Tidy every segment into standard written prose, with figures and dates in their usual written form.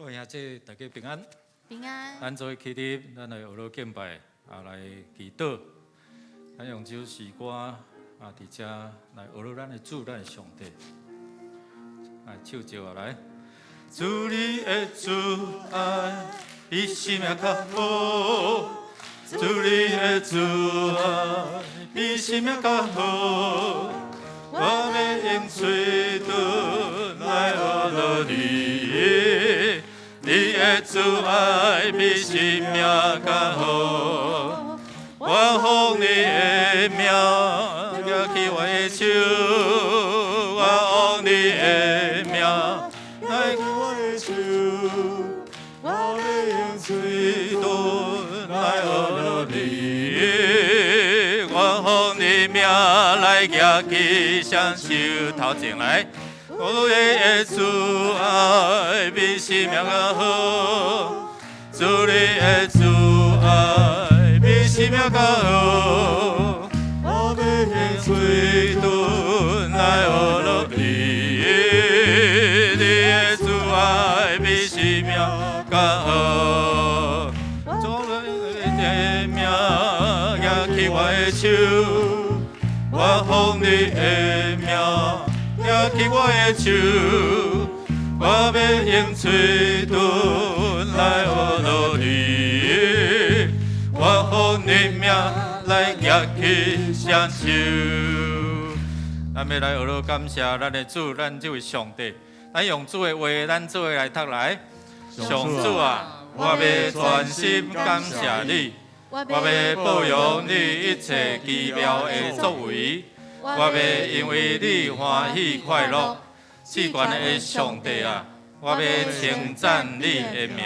各位兄弟，大家平安。平安。咱做伙起立，咱來學樂敬拜，啊來祈禱。咱用這首詩歌啊，佇遮來學樂咱的主，咱的上帝。來唱招啊來。主你的慈愛比生命較好，主你的慈愛比生命較好，我欲用喙唇來學樂你，你的慈愛比生命較好，我奉你的名舉起我的手，我奉你的名來舉我的手，我欲用喙唇來學樂你，我奉你名來舉起雙手頭前來，我的慈愛比生命較好，主你的慈愛比生命較好，我欲用喙唇來學樂你，你的慈愛比生命較好，主你的名舉起我的手，我奉你的名舉起我的手，我欲用喙唇來學樂你，我奉你名來舉起雙手。咱欲來學樂感謝咱的主，咱這位上帝。咱用主的話，咱做伙來讀來。上主啊，我欲全心感謝你，我欲報揚你一切奇妙的作為，我欲因為你歡喜快樂。至懸的上帝啊，我欲稱讚你的名。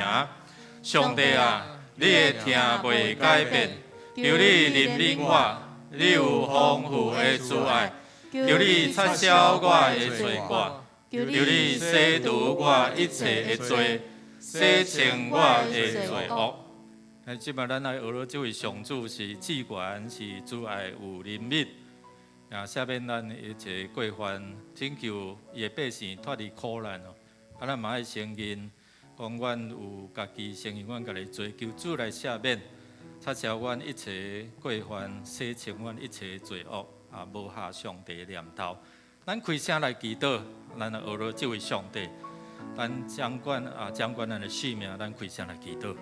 上帝啊，你的疼袂改變，求你憐憫我，你有豐富的慈愛，求你擦消我的罪過，求你洗除我一切的罪，洗清我的罪惡。哎，這擺咱來學樂這位上主是至懸，是慈愛有憐憫，也赦免咱一切過犯，拯救伊的百姓脫離苦難哦。啊，咱嘛愛承認，講阮有家己承認阮家己罪，求主來赦免，擦消阮一切過犯，洗清阮一切罪惡，啊，無合上帝的念頭。咱開聲來祈禱，咱來學樂這位上帝，咱掌管啊，掌管咱的性命，咱開聲來祈禱。主，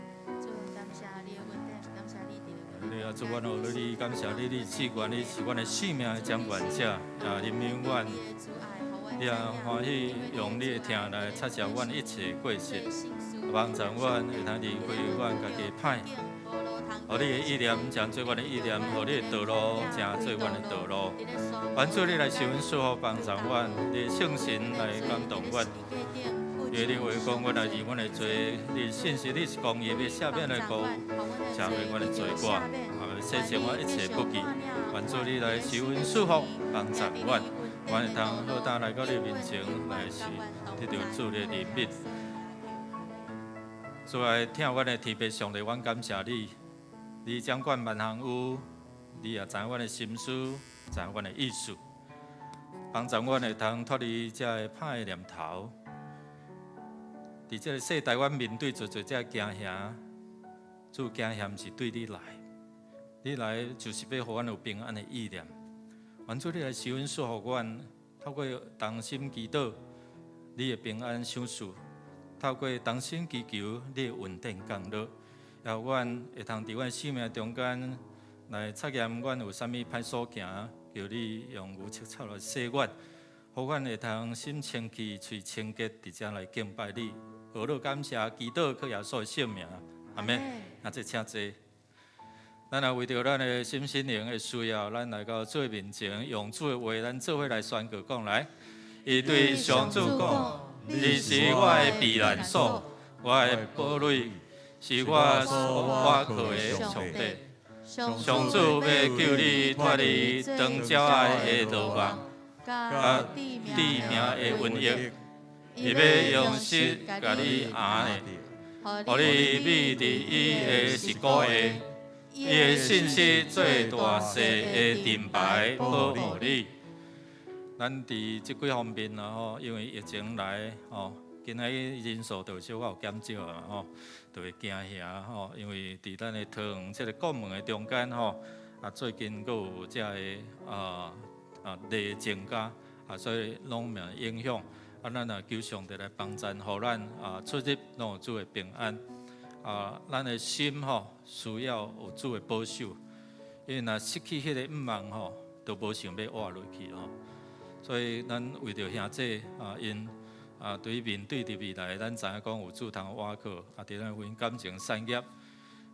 感謝你的恩典，感謝你佇對啊，主，阮學樂你，感謝你，你至懸，你是阮的性命的掌管者，啊，憐憫阮，你也歡喜用你的疼來擦消阮一切過失，幫助阮會通離開阮家己的歹，予你的意念成做阮的意念，予你的道路成做阮的道路。願主你來施恩賜福幫助阮，你的聖神來感動阮。因為你話講，阮若認阮的罪，你信實，你是公義，欲赦免的過，赦免阮的罪過，啊，洗淨阮一切不義。願主你來施恩賜福幫助阮，阮會通好膽來到你面前，來是得著主的憐憫。主愛疼阮的天父上帝，阮感謝你，你掌管萬行有，你也知阮的心思，知阮的意思，幫助阮會通脫離這个歹的念頭。佇這个世代，阮面對濟濟這個驚嚇，主驚嚇毋是對你來，你來就是欲予阮有平安的意念。願主你來施恩賜福阮，透過同心祈禱，你的平安賞賜；透過同心祈求，你的恩典降落，予阮會通佇阮生命中間來察驗阮有啥物歹所行，求你用牛溼草來洗阮，予阮會通心清氣、喙清潔，佇遮來敬拜你。學樂感謝祈禱，靠耶穌的聖名，阿們。啊，這請坐。咱來為著咱的身心靈的需要，咱來到主的面前，用主的話，咱做伙來宣告講來。伊對上主講：你是我的避難所，我的堡壘，是我所倚靠的上帝。上主欲救你脫離長鳥仔的羅網，佮致命的瘟疫。伊欲用璽共你罨的，予你覕佇伊的璽鼓下，伊的信實做大細的盾牌保護你。咱佇這幾方面啊吼，因為疫情來吼，今仔日人數就小可有減少啊吼，就會驚嚇吼，因為佇咱的桃園這個國門的中間吼，啊最近閣有這个例增加，啊所以攏嘛影響。啊，咱也求上帝來幫贊，予咱啊出入攏有主的平安。啊，咱的心吼需要有主的保守，因為若失去彼個向望吼，就無想欲活落去吼。所以咱為著兄弟啊，𪜶啊對於面對佇未來，咱知影講有主通倚靠，啊，佇咱婚姻感情產業，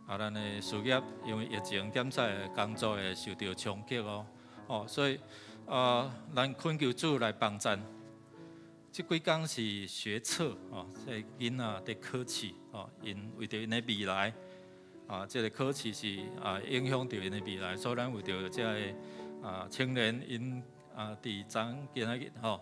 啊，咱的事業，因為疫情檢測的工作會受著衝擊哦，哦，所以啊，咱懇求主來幫贊。這幾工是學測哦，這个囡仔佇考試哦，𪜶為著𪜶的未來啊，這个考試是啊影響著𪜶的未來，所以咱為著這个啊青年𪜶啊佇昨今仔日吼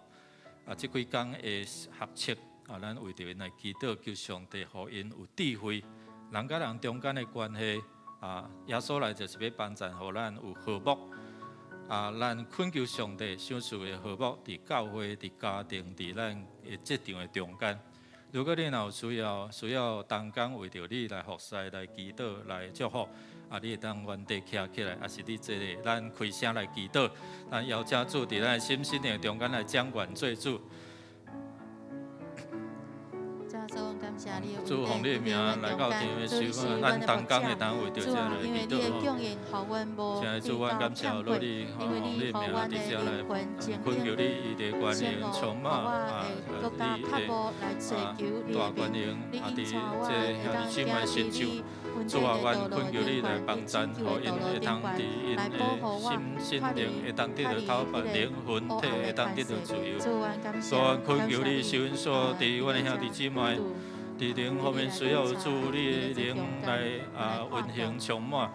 啊這幾工的學測啊，咱為著𪜶來祈禱，求上帝予𪜶有智慧，人佮人中間的關係啊，耶穌來就是欲幫贊，予咱有和睦。啊，咱懇求上帝賞賜的和睦，佇教會、佇家庭、佇咱的職場的中間。如果你若有需要同工為著你來服侍、來祈禱、來祝福，啊，你會當原地徛起來，抑是你坐咧，咱開聲來祈禱。咱邀請主佇咱的心心靈中間來掌權做主。主奉你的名來到場的時候，咱同工會當為著這來祈禱吼。親愛的主，阮感謝落你，奉你的名佇遮來懇求你，伊的觀念充滿啊，你的啊大觀念啊，佇這兄弟姊妹成就。主啊，阮懇求你來幫贊，予𪜶會通佇𪜶的心心靈會當得著頭髮，靈魂體會當得著自由。主啊，懇求你施恩所佇阮的兄弟姊妹，佇靈方面需要主你的靈來啊運行充滿，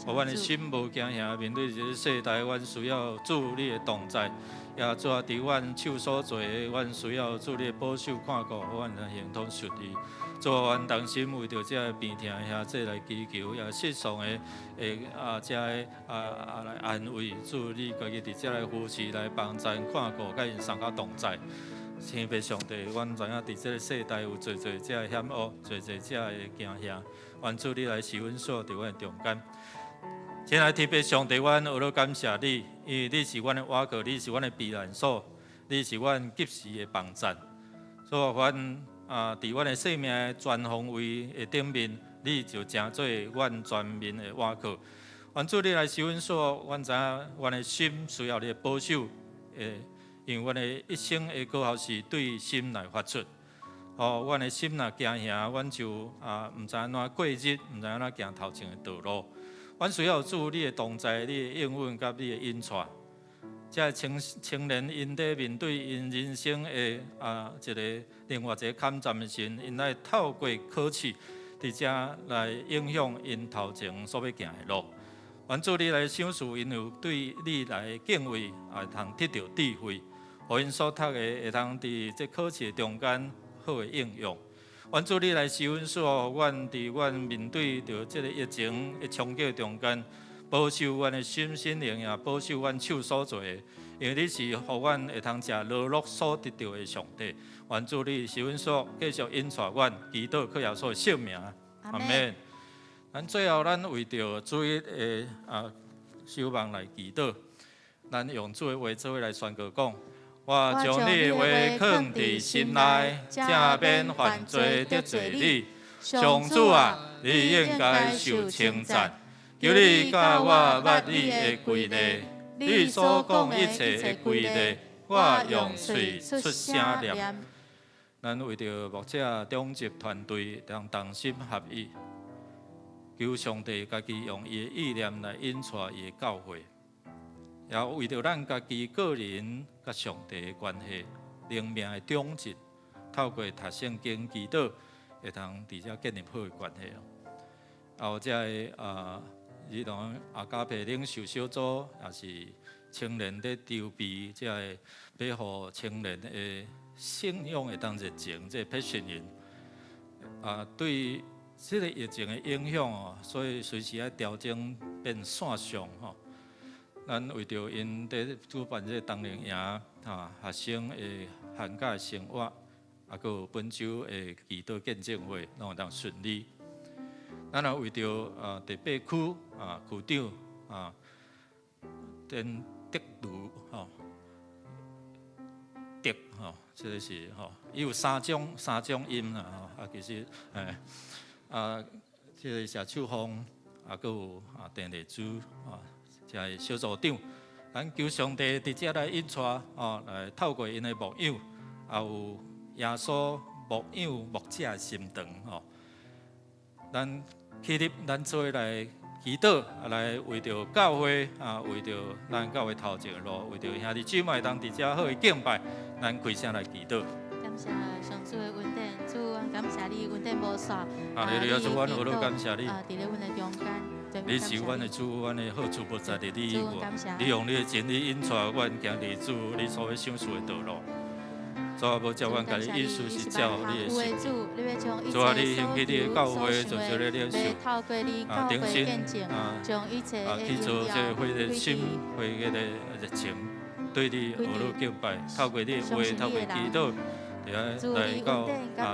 予阮的心無驚嚇，面對這個世代，阮需要主你的同在。也主啊，佇阮手所做的，阮需要主你的保守看顧，予阮行通順利。主啊，阮同心為著這个病痛的兄弟來祈求，也失喪的會啊，這个啊來安慰。主你家己佇遮來扶持、來幫贊、看顧，佮𪜶相佮同在。天父上帝，阮知影佇這个世代有濟濟這个險惡，濟濟這个驚嚇。願主你來施恩所佇阮的中間。親愛的天父上帝，阮學了感謝你，因為你是阮的倚靠，你是阮的避難所，你是阮及時的幫贊。所以，阮啊，佇阮的生命的全方位的頂面，你就成做阮全面的倚靠。願主你來施恩所，阮知影阮的心需要你的保守，會因為阮的一生的果效是對心來發出。哦，阮的心若驚嚇，阮就啊毋知按怎過日，毋知按怎行頭前的道路。阮需要主你的同在，你的應允佮你的引帶。這青青年𪜶佇面對𪜶人生的啊一个另外一个坎站的時陣，𪜶愛透過考試，佇遮來影響𪜶頭前所欲行的路。願主你來賞賜𪜶有對你來敬畏，會通得著智慧，予𪜶所讀的會通佇這考試中間好的應用。願主你來施恩賜，予阮佇阮面對著這个疫情的衝擊中間，保守阮的心心靈，也保守阮手所做的，因為你是予阮會通食勞碌所得著的上帝。願主你施恩賜，繼續引帶阮，祈禱靠耶穌的聖名，阿門。咱最後，咱為著主日的啊守望來祈禱，咱用主的話做伙來宣告講：我將你的話囥佇心內，才免犯罪得罪你。上主啊，你應該受稱讚。求你教我捌你的規例，你所講一切的規例，我用喙出聲念。咱為著牧者長執團隊，通同心合意，求上帝家己用伊的意念來引帶伊的教會，也為著咱家己個人佮上帝的關係，靈命的長進，透過讀聖經、祈禱，會通佇遮建立好的關係哦。啊，這个啊，兒童阿加培領袖小組，也是青年佇籌備，這个欲予青年的信仰會當熱情，這個培訓營啊，對這个疫情的影響哦，所以隨時愛調整變線上吼。咱為著𪜶佇主辦這个冬令營，哈，學生的寒假生活，閣有本週的祈禱見證會，攏會當順利。咱也為著第八區區長丁德如吼，德吼，這个是吼，伊有三種音啦吼，其實這个謝秋鳳，閣有鄭麗珠這个小組長，咱求上帝佇遮來引帶哦，來透過𪜶的牧養，也有耶穌牧養牧者的心腸吼。咱起立，咱做伙來祈禱，來為著教會啊，為著咱教會頭前的路，為著兄弟姊妹當佇遮好的敬拜，咱開聲來祈禱。感謝上主的恩典，主，阮感謝你恩典無煞。啊，你主，阮何樂感謝你。佇咧阮的中間，你是阮的主，阮的好處無在佇你以外。你用你的真理引帶阮行佇主你所欲賞賜的道路。主啊，無照阮家己意思，是照你的心意。主啊，你興起你的教會，做這个領袖，重新去做這个火熱心、火熱的熱情，對你呵咾敬拜，透過你的話，透過祈禱，來到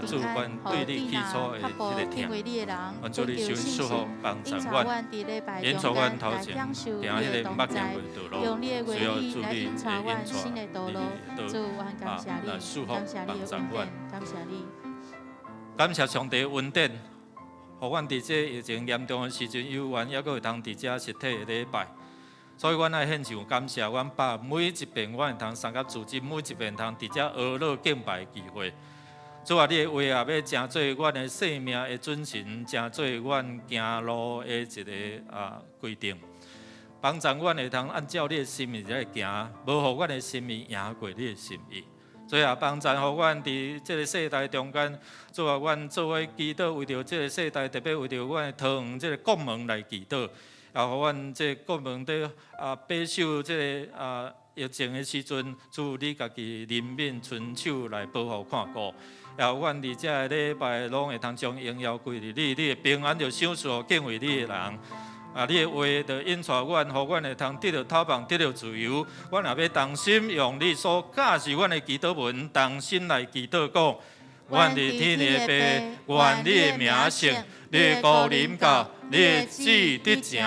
主阮對你起初的這个疼。願主你賞賜福幫助阮，引帶阮頭前行彼个毋捌行過的道路，需要主你的引帶，你的道來祝福幫助阮。感謝上帝恩典，予阮佇這疫情嚴重的時陣，猶原猶閣會通佇遮實體的禮拜。所以，阮愛獻上感謝，阮爸每一遍阮會通參加組織，每一遍通佇遮呵咾敬拜的機會。主啊，你的話也欲成做阮的生命的準繩，成做阮行路的一个規定，幫助阮會通按照你的心意來行，無予阮的心意贏過你的心意。所以啊，幫助予阮佇這个世代中間，主啊，阮做伙祈禱，為著這个世代，特別為著阮的桃園這个國門來祈禱。也予阮這個國門佇把守這个疫情的時陣，主你家己憐憫伸手來保護看顧，也予阮佇這个禮拜攏會通將榮耀歸予你，你的平安就賞賜予敬畏你的人。你的話就引帶阮，予阮會通得著透放，得著自由。阮也欲同心用你所教示阮的祈禱文，同心來祈禱講：阮佇天的父，願你的名聖，你的國臨到，你的旨意得成，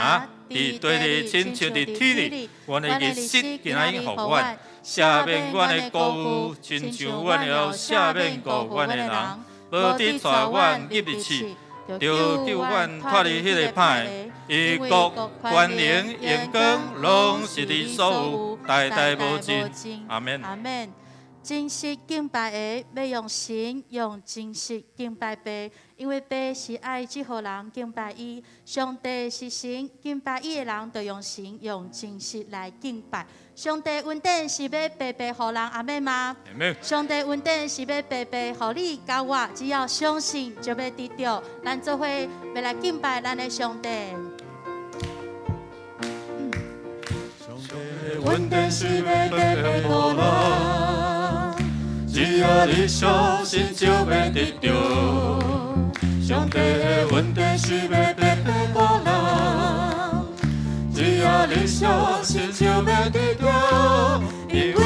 佇地裡親像佇天裡。阮的日食今仔日予阮，赦免阮的過誤，親像阮會曉赦免過阮的人，無得帶阮入去試，著救阮脫離彼个歹的。因國、權能、榮光，攏是你所有，代代無盡。阿們。阿們。真實敬拜的，欲用神用真實敬拜父，因為父是愛這號人敬拜伊。上帝是神，敬拜伊的人，就用神用真實來敬拜。上帝恩典是欲白白予人，阿們嗎？阿們。上帝恩典是欲白白予你佮我，只要相信就欲得著。咱做伙欲來敬拜咱的上帝。上帝恩典是欲白白予人，只要你相信就欲得著。上帝的恩典是欲白白予人，只要你相信就欲得著。因為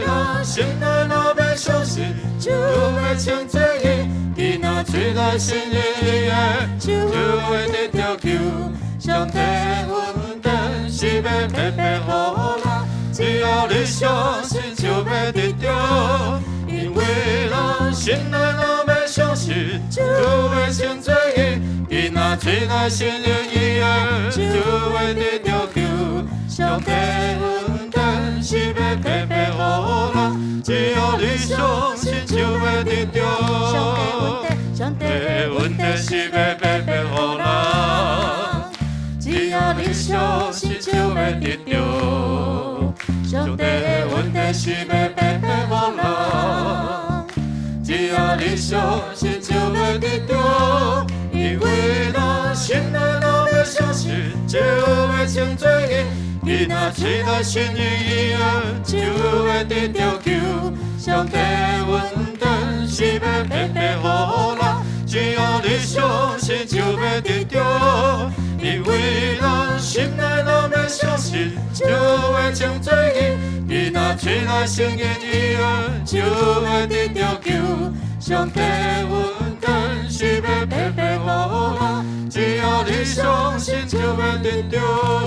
人心內若欲相信，就欲稱做義。囡仔喙內承認伊的，就會得著救。上帝恩典是欲白白予人，只要你相信就欲得著。因為人心內若欲相信，就欲稱做義。囡仔喙內承認伊的，就會得著救。上帝恩典是欲白白予人，只要你相信就欲得著。上帝的恩典是欲白白予人，只要你相信就欲得著。上帝的恩典是欲白白予人，只要你相信就欲得著。因為人心內若欲相信，就欲稱做義。囡仔喙內承認伊的，就會得著救。上帝恩典是欲白白予人，只只要你相信，就會得著。因為咱心內若欲相信，就會稱做義。伊若喙內承認伊的，就會得著救。上帝恩典是欲白白予人，只要你相信，就會得著。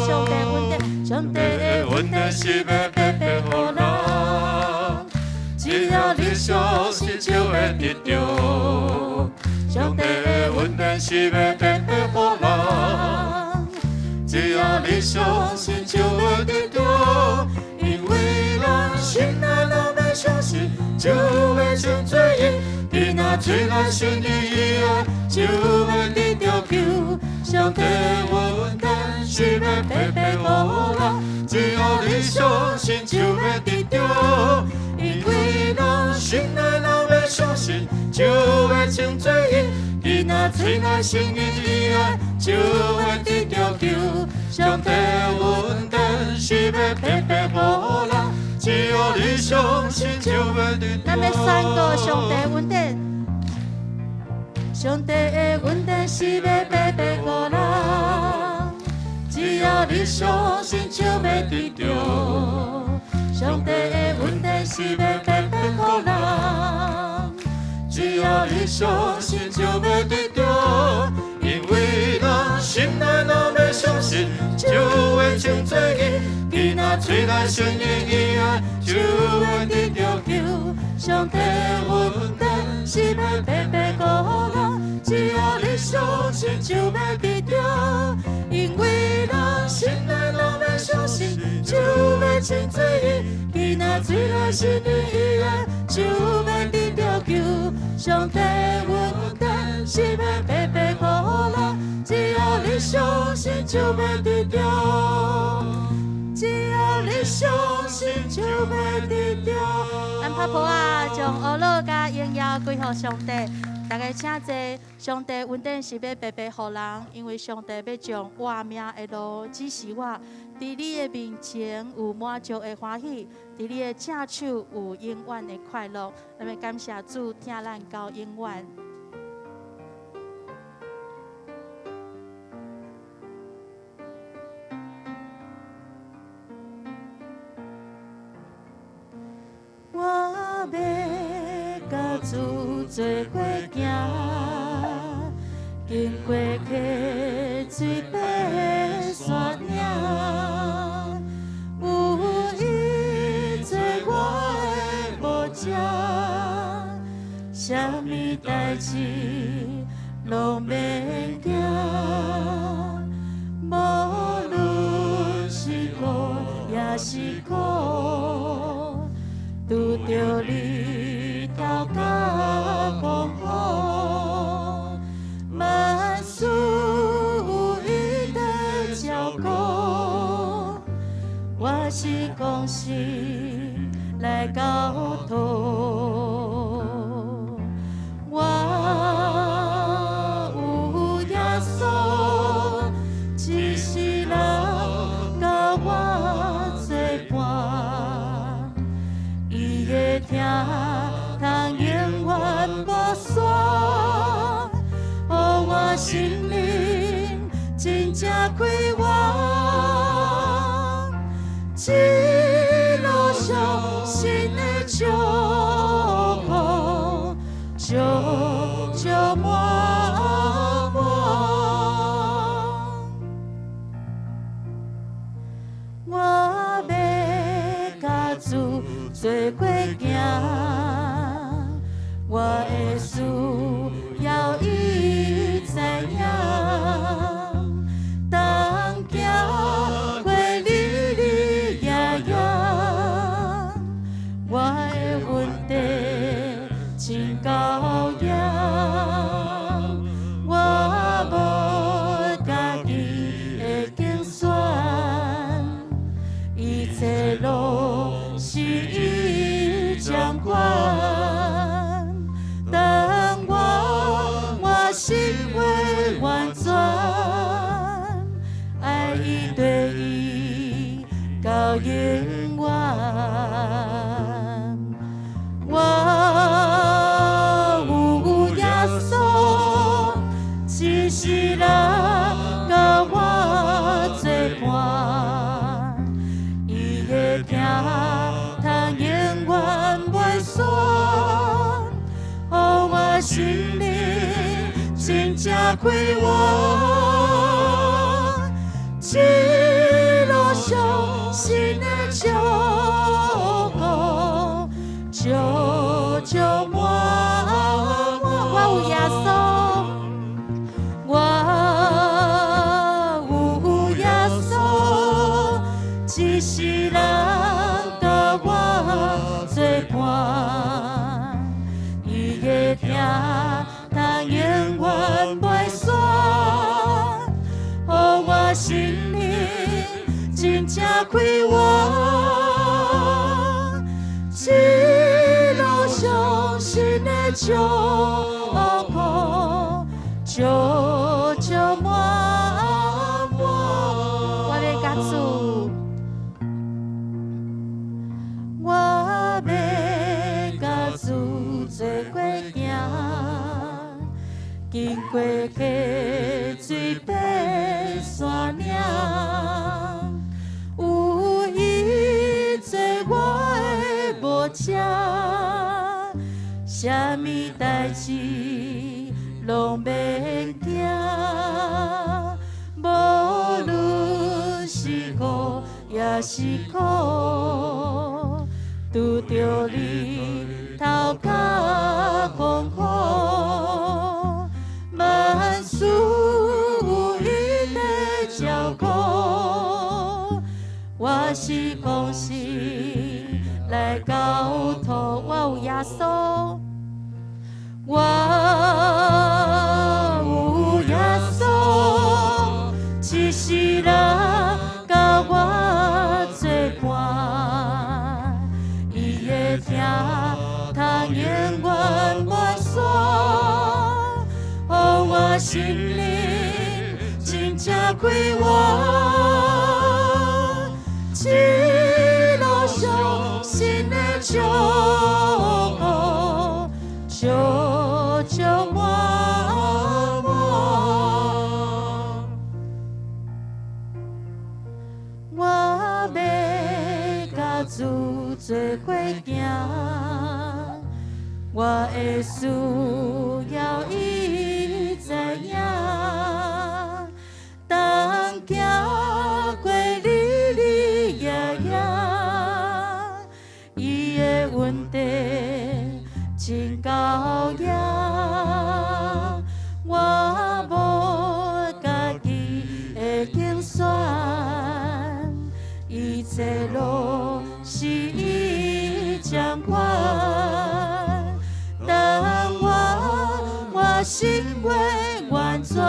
上帝恩典，上帝的恩典是欲白白予人，只要你相信，就會得著。上帝的恩典是欲白白予人，只要你相信，就會得著。因為咱心內若欲相信，就會稱做義。伊若喙內承認伊的，就會得著救。上帝恩典是欲白白予人，只要你相信，就會得著。因為咱心內若欲相信，就會稱做義。伊若喙內承認伊的，就會得著救。上帝恩典是欲白白予人，只要你相信，就會得著。咱欲宣告上帝恩典，上帝的恩典是欲白白予人，只要你相信，就會得著。上帝的恩典是欲白白予人，只要你相信，就會得著。因為咱心內若欲相信，就會稱做義。伊若喙內承認伊的，就會得著救。上帝恩典是欲白白予人，只要你相信，就會得著。因為咱心內若欲相信，就會稱做義。伊若喙內承認伊的，就會得著救。上帝恩典是欲白白予人，只要你相信，就會得著。只要你相信，就會得著。咱拍噗仔，將呵咾佮榮耀歸予上帝。大家請坐。上帝恩典是欲白白予人，因為上帝欲將活命的路指示我。佇你的面前有滿足的歡喜，佇你的正手有永遠的快樂。咱欲感謝主，疼咱到永遠。我欲佮主做伙行，經過溪水爬山嶺，有伊做我的牧者，啥物代誌攏免驚，無論是苦抑是苦，拄著日頭佮風雨，萬事有伊在照顧，我是講心來交託，我有耶穌，一世人佮我做伴。伊的疼痛永遠無散，予我心靈真正快活。一路上神的祝福，足足滿滿。我欲佮主做伙行，我的需要伊知影，同行過日日夜夜，我的恩典真夠用，我無家己的揀選，一切攏是伊掌管。當我滿心未完全，愛伊綴伊到永遠。我心靈真正快活，一路上神的祝福，足足滿滿。我有耶穌，我有耶穌，一世人佮我做伴，伊的疼痛永遠袂散，予我心靈真正快活。一路上神的祝福，足足滿滿。我欲佮主，我欲佮主做伙行，經過溪水爬山嶺，有伊做我的牧者，啥物代誌攏免驚，無論是苦抑是苦，拄著日頭佮風雨，萬事有伊在照顧，我是放心來交託。我有耶穌，我有耶穌，一世人佮我做伴，伊的疼痛永遠袂散，予我心靈真正快活。一路上神的祝福，足足滿滿。我欲佮主做伙行，我的需要伊知影，同行過日日夜夜，伊的恩典真夠額，我無家己的揀選，一切攏是伊掌管。當我心袂完全，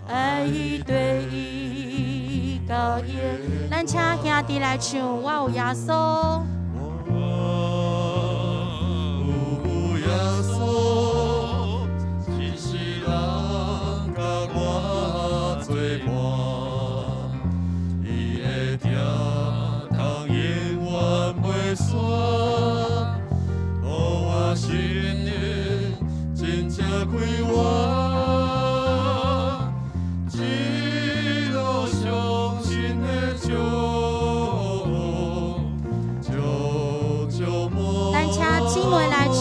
愛伊對伊到永。咱請兄弟來唱，我有耶穌。我有耶穌，一世人佮我做伴，伊的疼痛永遠袂散，予我心靈真正快活。一路上神的祝福，足足滿。咱請姊妹來唱。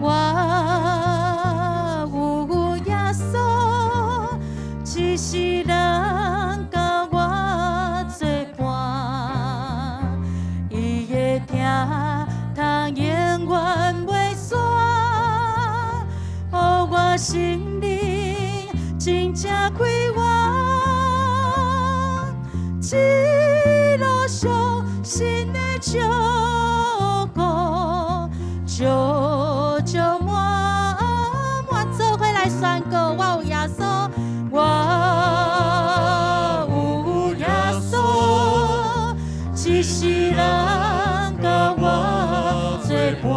我有耶穌，一世人佮我做伴，伊的疼痛永遠袂散，予我心靈真正快活。一路上神的祝福，足足滿滿。做伙來宣告，我有耶穌，我有耶穌，一世人佮我做伴，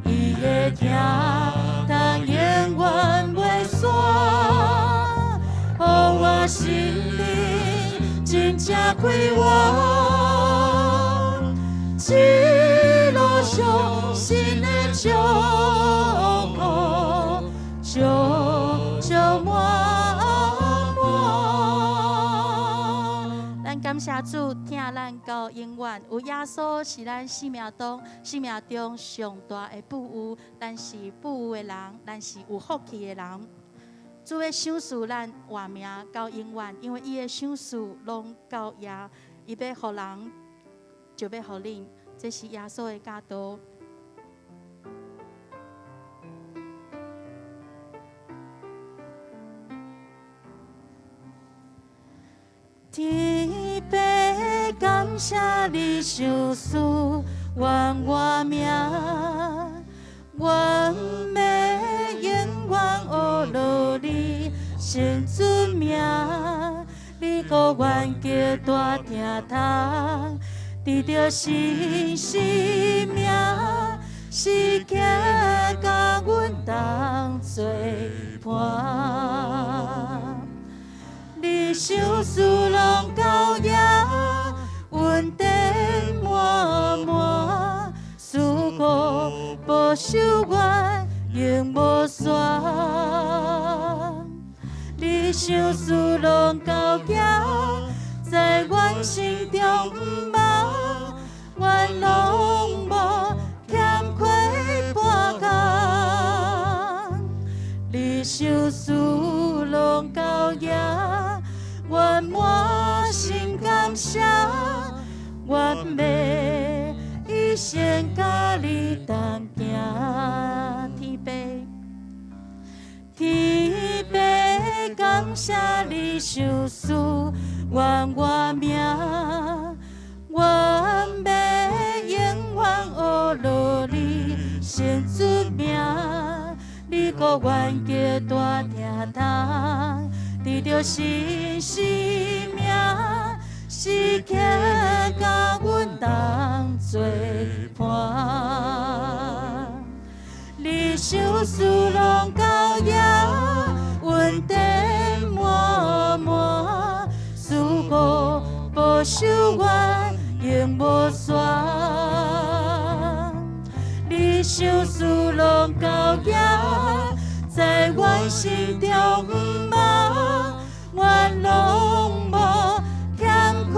伊的疼痛永遠袂散，予我心靈真正快活。一路上神的祝福，足足滿滿。咱感謝主，疼咱。咱到永遠。有耶穌是咱生命中上大的富有，咱是富有的人，咱是有福氣的人。主欲賞賜咱活命到永遠，因為伊的賞賜攏夠額，伊欲予人就欲予恁，這是耶穌的教導。天父，感謝你賞賜阮活命，阮欲永遠學落你聖尊名，你予阮極大疼痛，得著新生命，時刻佮阮同做伴。你賞賜攏夠額，恩典滿滿，賜福保守阮永無散。你賞賜攏夠額，在阮心中毋茫，阮攏無欠缺半工。你賞賜攏夠額，阮滿心感謝，阮欲一生佮你同行。天父，天父，感謝你賞賜阮活命，阮欲永遠學落你聖尊名，你予阮極大疼痛，得著新生命，時刻佮阮同做伴。你賞賜攏夠額，恩典滿滿，賜福保守阮永無散。你賞賜攏夠額，在阮心中毋茫，阮攏無欠缺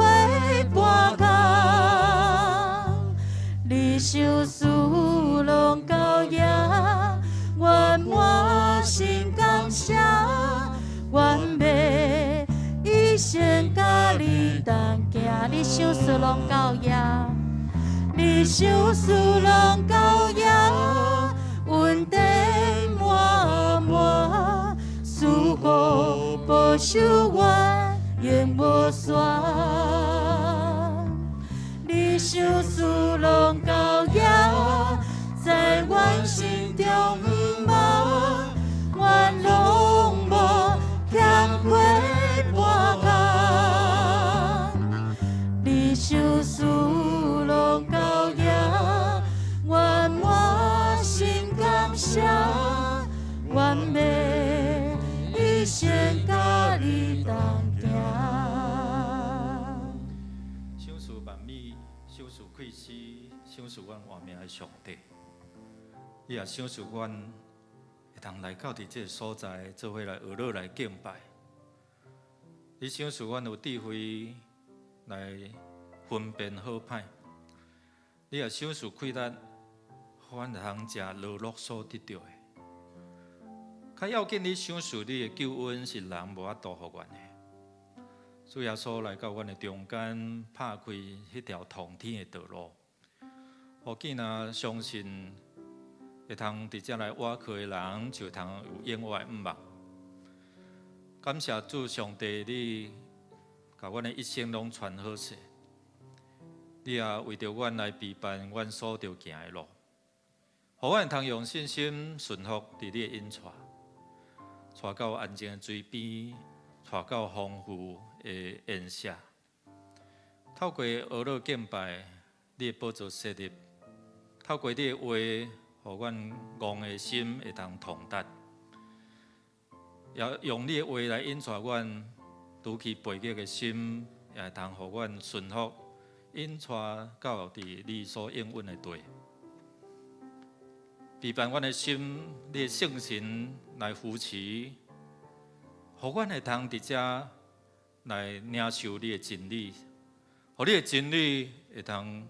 半工。你賞賜攏夠額，阮滿心感謝，阮欲一生佮你同行。你賞賜攏夠額，你賞賜攏夠額，恩典滿滿，賜福保守阮永無散。你賞賜攏夠額，在阮心中毋茫，阮攏無欠缺半工。你賞賜攏夠額，阮滿心感謝，阮欲一生佮你同行。賞賜萬物，賞賜氣息，賞賜阮活命的上帝，伊也賞賜阮會當來到佇這个所在，做伙來學樂來敬拜。你賞賜阮有智慧來分辨好歹，你也賞賜氣力，予阮會通食勞碌所得著的。較要緊，你賞賜你的救恩是人無法度予阮的。主耶穌來到阮的中間，拍開彼條通天的道路，予見若相信會通佇遮來倚靠的人，就通有永活的向望。感謝主上帝，你共阮的一生攏傳好勢，你也為著阮來備辦阮所著行的路，予阮通用信心順服佇你的引帶，帶到安靜的水邊，帶到豐富的筵席。透過學樂敬拜，你的寶座設立；透過你的話，予阮戇的心會當通達。也用你的話來引帶阮，除去背逆的心，也會通予阮順服，引帶到佇你所應允的地。備辦阮的心，你的聖神來扶持，予阮會通佇遮來領受你的真理，予予你的真理會當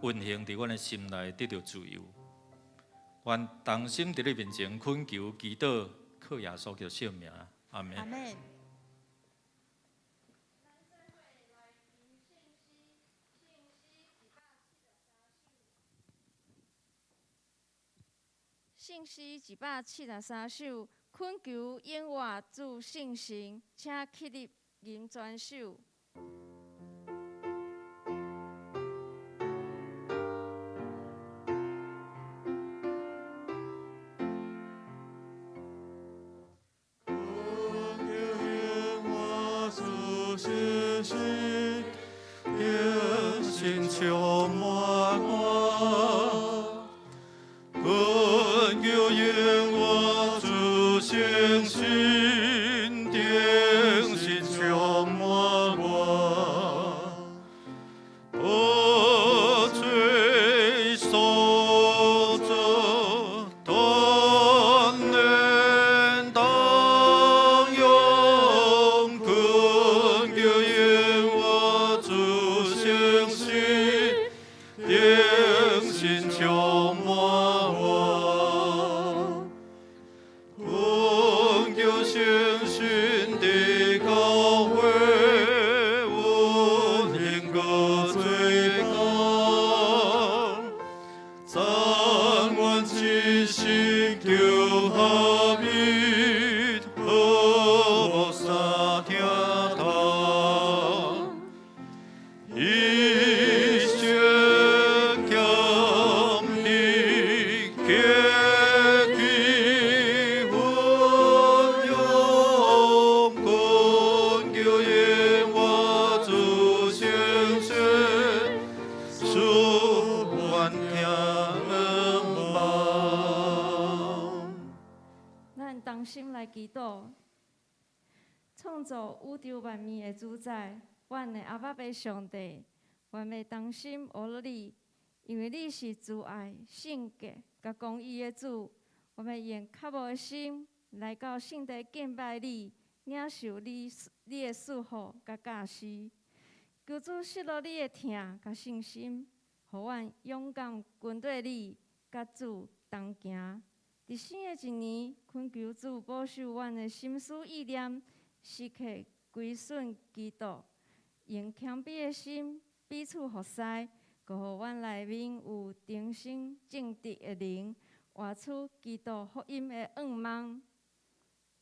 運行佇阮的心內，得著自由。阮同心佇你面前懇求祈禱，靠耶穌基督聖名，阿門。阿門。聖詩173首，懇求永活主聖神，請起立吟全首。聖神充滿我，懇求永活主聖神，聖神充滿我，我罪所作，斷能當用，懇求永活主聖神，聖神充滿我，懇求聖神的教會，運行個最高，讚阮一心求合一，和睦三聽堂，一心協力，結基運用，懇求永活主聖神，賜阮聽望。咱同心來祈禱，創造宇宙萬物的主宰，阮的阿爸父上帝，阮欲同心學你，因為你是慈愛、聖潔、佮公義的主。阮欲用渴慕的心來到聖地敬拜你，領受你的祝福佮教示。求主失落你的疼佮信心，予阮勇敢跟綴你，佮主同行。佇新的一年，懇求主保守阮的心思意念，時刻歸順基督，用謙卑的心彼此服侍，閣予阮內面有忠心正直的靈，活出基督福音的願望。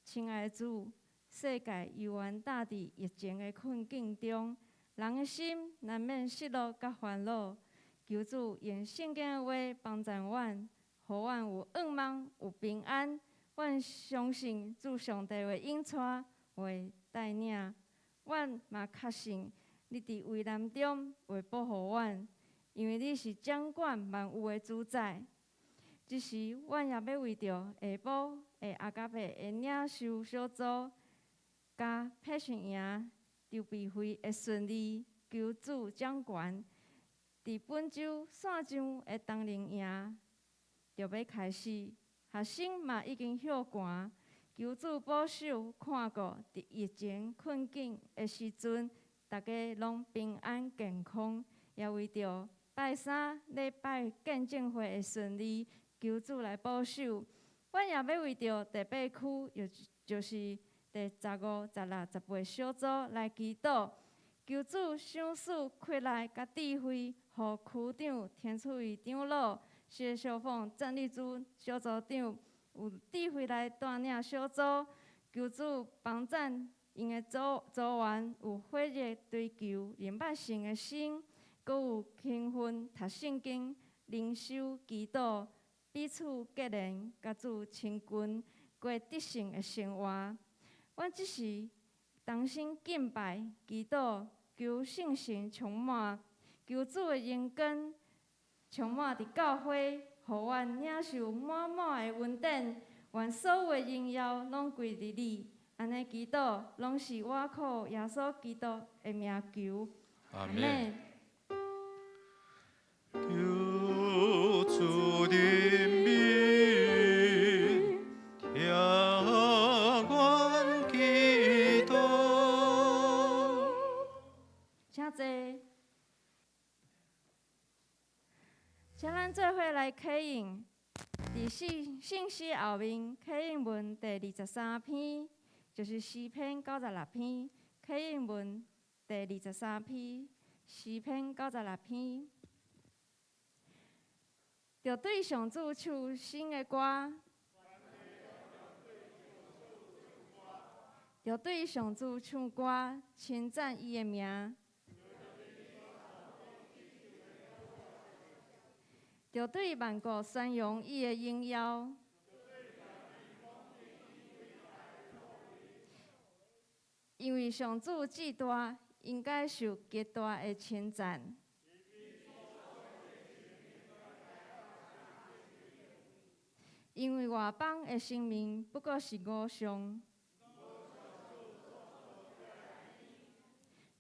親愛的主，世界猶原踏佇疫情的困境中，人的心難免失落佮煩惱。求主用聖經的話幫助阮，予阮有願望、有平安。阮相信主上帝會引帶、會帶領。阮嘛確信你佇危難中會保護阮，因為你是掌管萬有的主宰。這時，阮也欲為著下晡的阿加伯的領袖小組佮培訓營籌備會的順利，求主掌權。佇本週線上的冬令營就欲開始，學生嘛已經歇寒，求主保守看顧，佇疫情困境的時陣，大家攏平安健康。也為著拜三禮拜見證會的順利，求主來保守。阮也欲為著第八區，又就是第15、16、18小組來祈禱，求主賞賜魄力佮智慧，予區長田厝宇長老、謝秀鳳鄭麗珠小組長有智慧來帶領小組，求主幫贊𪜶的組組員有火熱追求認捌神的心，閣有勤奮讀聖經、靈修祈禱，彼此結連，佮主親近，過得勝的生活。阮這時同心敬拜、祈禱，求聖神充滿，求主的榮光充滿佇教會，予阮領受滿滿的恩典。願所有的榮耀攏歸佇你。按呢祈禱，攏是我靠耶穌基督的名求。阿門。求主的名，聽阮祈禱。請坐。請咱做伙來啟應，佇聖聖詩後面啟應文第二十三篇，就是詩篇九十六篇，啟應文第二十三篇，詩篇九十六篇。著對上主唱新的歌，著對上主唱歌，稱讚伊的名。著對萬國宣揚伊的榮耀。因為上主至大，應該受極大的稱讚。因為外邦的神明不過是偶像，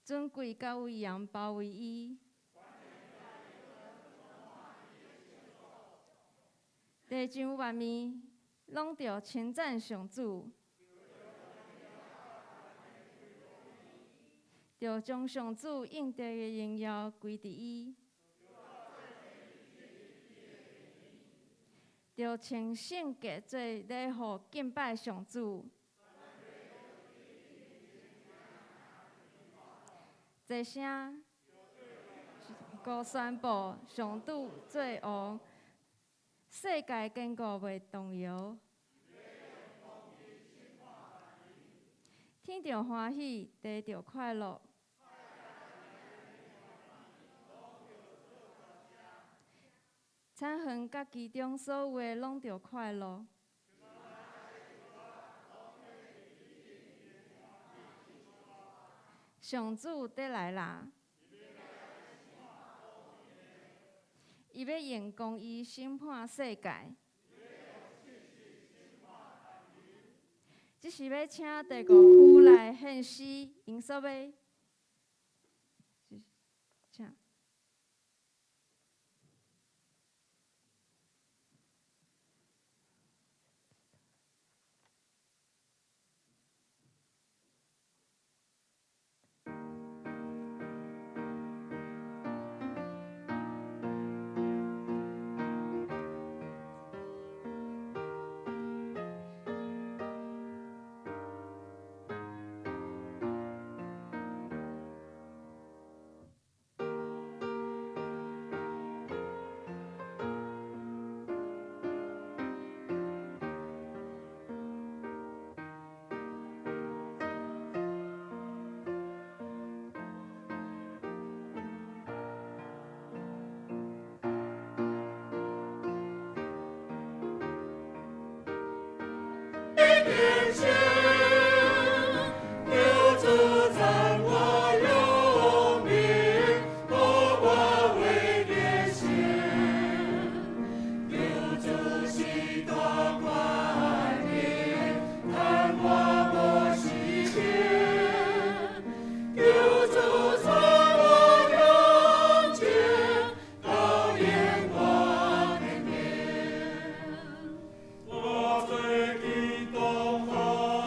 尊貴佮威嚴包圍伊。地上萬物攏著稱讚上主，著將上主應得的榮耀歸佇伊，著穿聖潔做禮服敬拜上主。齊聲高宣布上主做王。世界堅固袂動搖，天著歡喜，地著快樂。田園佮其中所有的攏著快樂。上主佇來啦！伊欲用公義審判世界，這是欲請第五區來獻詩，𪜶所欲，請。我最激動。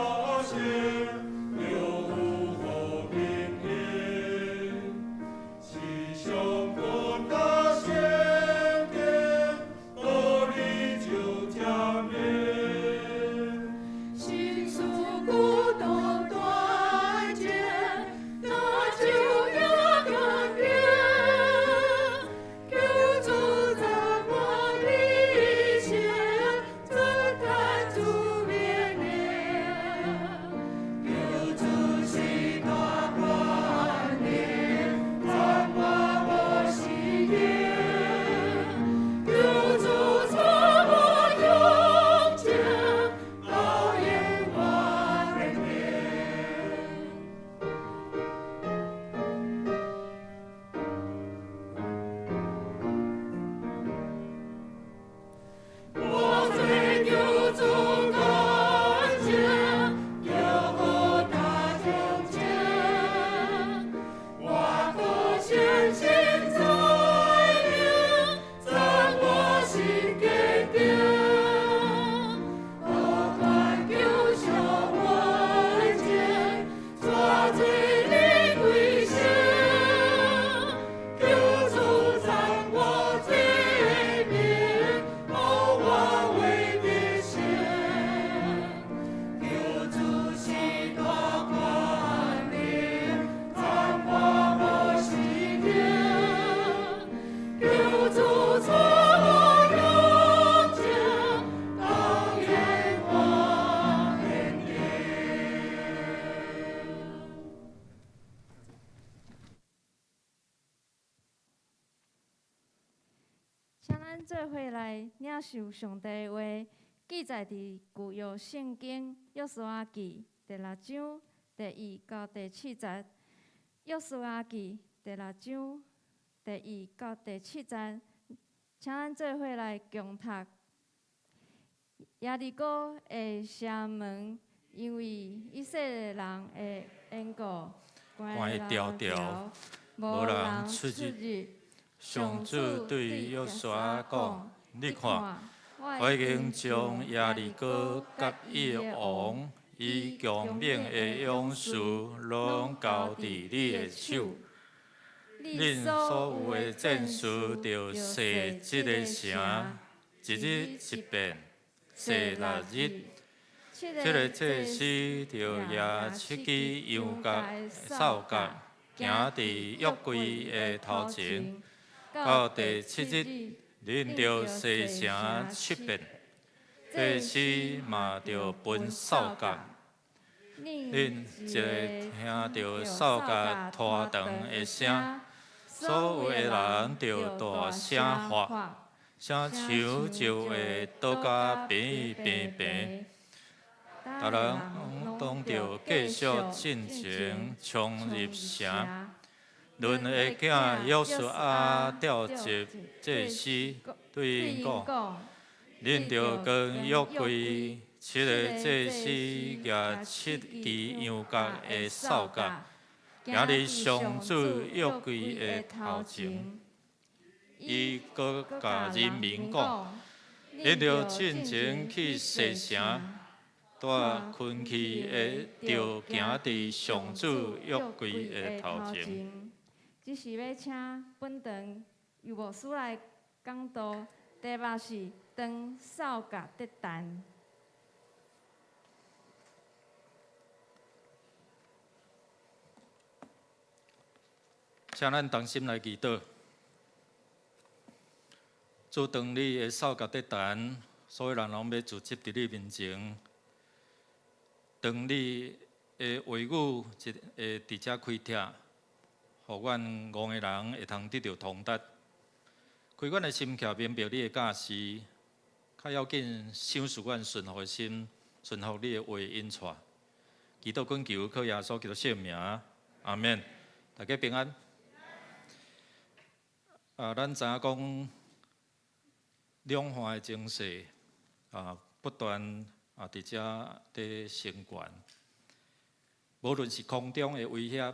請咱做伙來領受上帝的話，記載佇舊約聖經約書亞記第六章第一到第七節。約書亞記第六章第一到第七節，請咱做伙來共讀。耶利哥的城門，因為以色列人的緣故，關牢牢，無人出入。上主對約書亞講：你看，我已經將耶利哥佮伊的王、伊強猛的勇士，攏交佇你的手。恁所有的戰士，著誓這个城，一日一遍，誓六日。七个祭司著舉七支羊角的哨角，行佇約櫃的頭前。到第七日，恁著誓城七遍，祭司嘛著歕哨角。恁一聽著哨角拖長的聲，所有的人著大聲喊，城牆就會倒甲平平平。逐人攏著繼續進前衝入城。嫩的囝約書亞召集祭司，對𪜶講：恁著跟約櫃，七个祭司舉七支羊角的哨角，行佇上主約櫃的頭前。伊閣共人民講：恁著進前去誓城，帶軍器的著行佇上主約櫃的頭前。這是欲請本堂尤牧師來講道，題目是當哨角得彈。請咱同心來祈禱。主，當你的哨角得彈，所有人攏欲聚集佇你面前。當你的話語一會佇遮開拓，予阮戇的人會通得著通達，開阮的心竅，明白你的教示，較要緊，賞賜阮順服的心，順服你的話引帶。祈禱懇求，靠耶穌基督聖名，阿們。大家平安。啊，咱知影講，兩岸的情勢啊，不斷啊，佇遮佇升懸，無論是空中的威脅，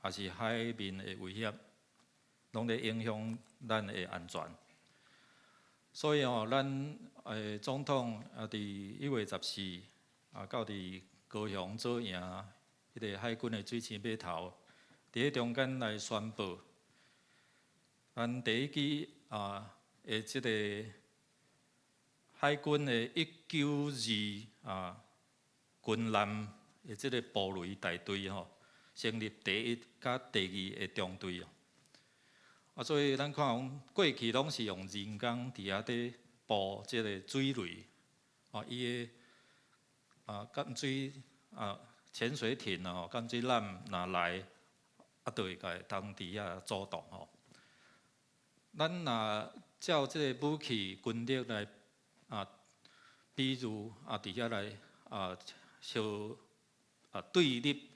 抑是海面的威脅，攏咧影響咱的安全。所以吼，咱總統啊，佇1月14啊，到佇高雄左營彼个海軍的水星碼頭，佇彼中間來宣布，咱第一支啊的這个海軍的192啊軍艦的這个布雷大隊吼，成立第一佮第二个中隊。啊，所以咱看講過去攏是用人工佇遐佇布這个水雷，啊，伊的啊艦水啊潛水艇啊，艦水艦若來，啊，就會共當佇遐阻擋吼。咱若照這个武器軍力來啊，比如啊，佇遐來啊，相啊對立，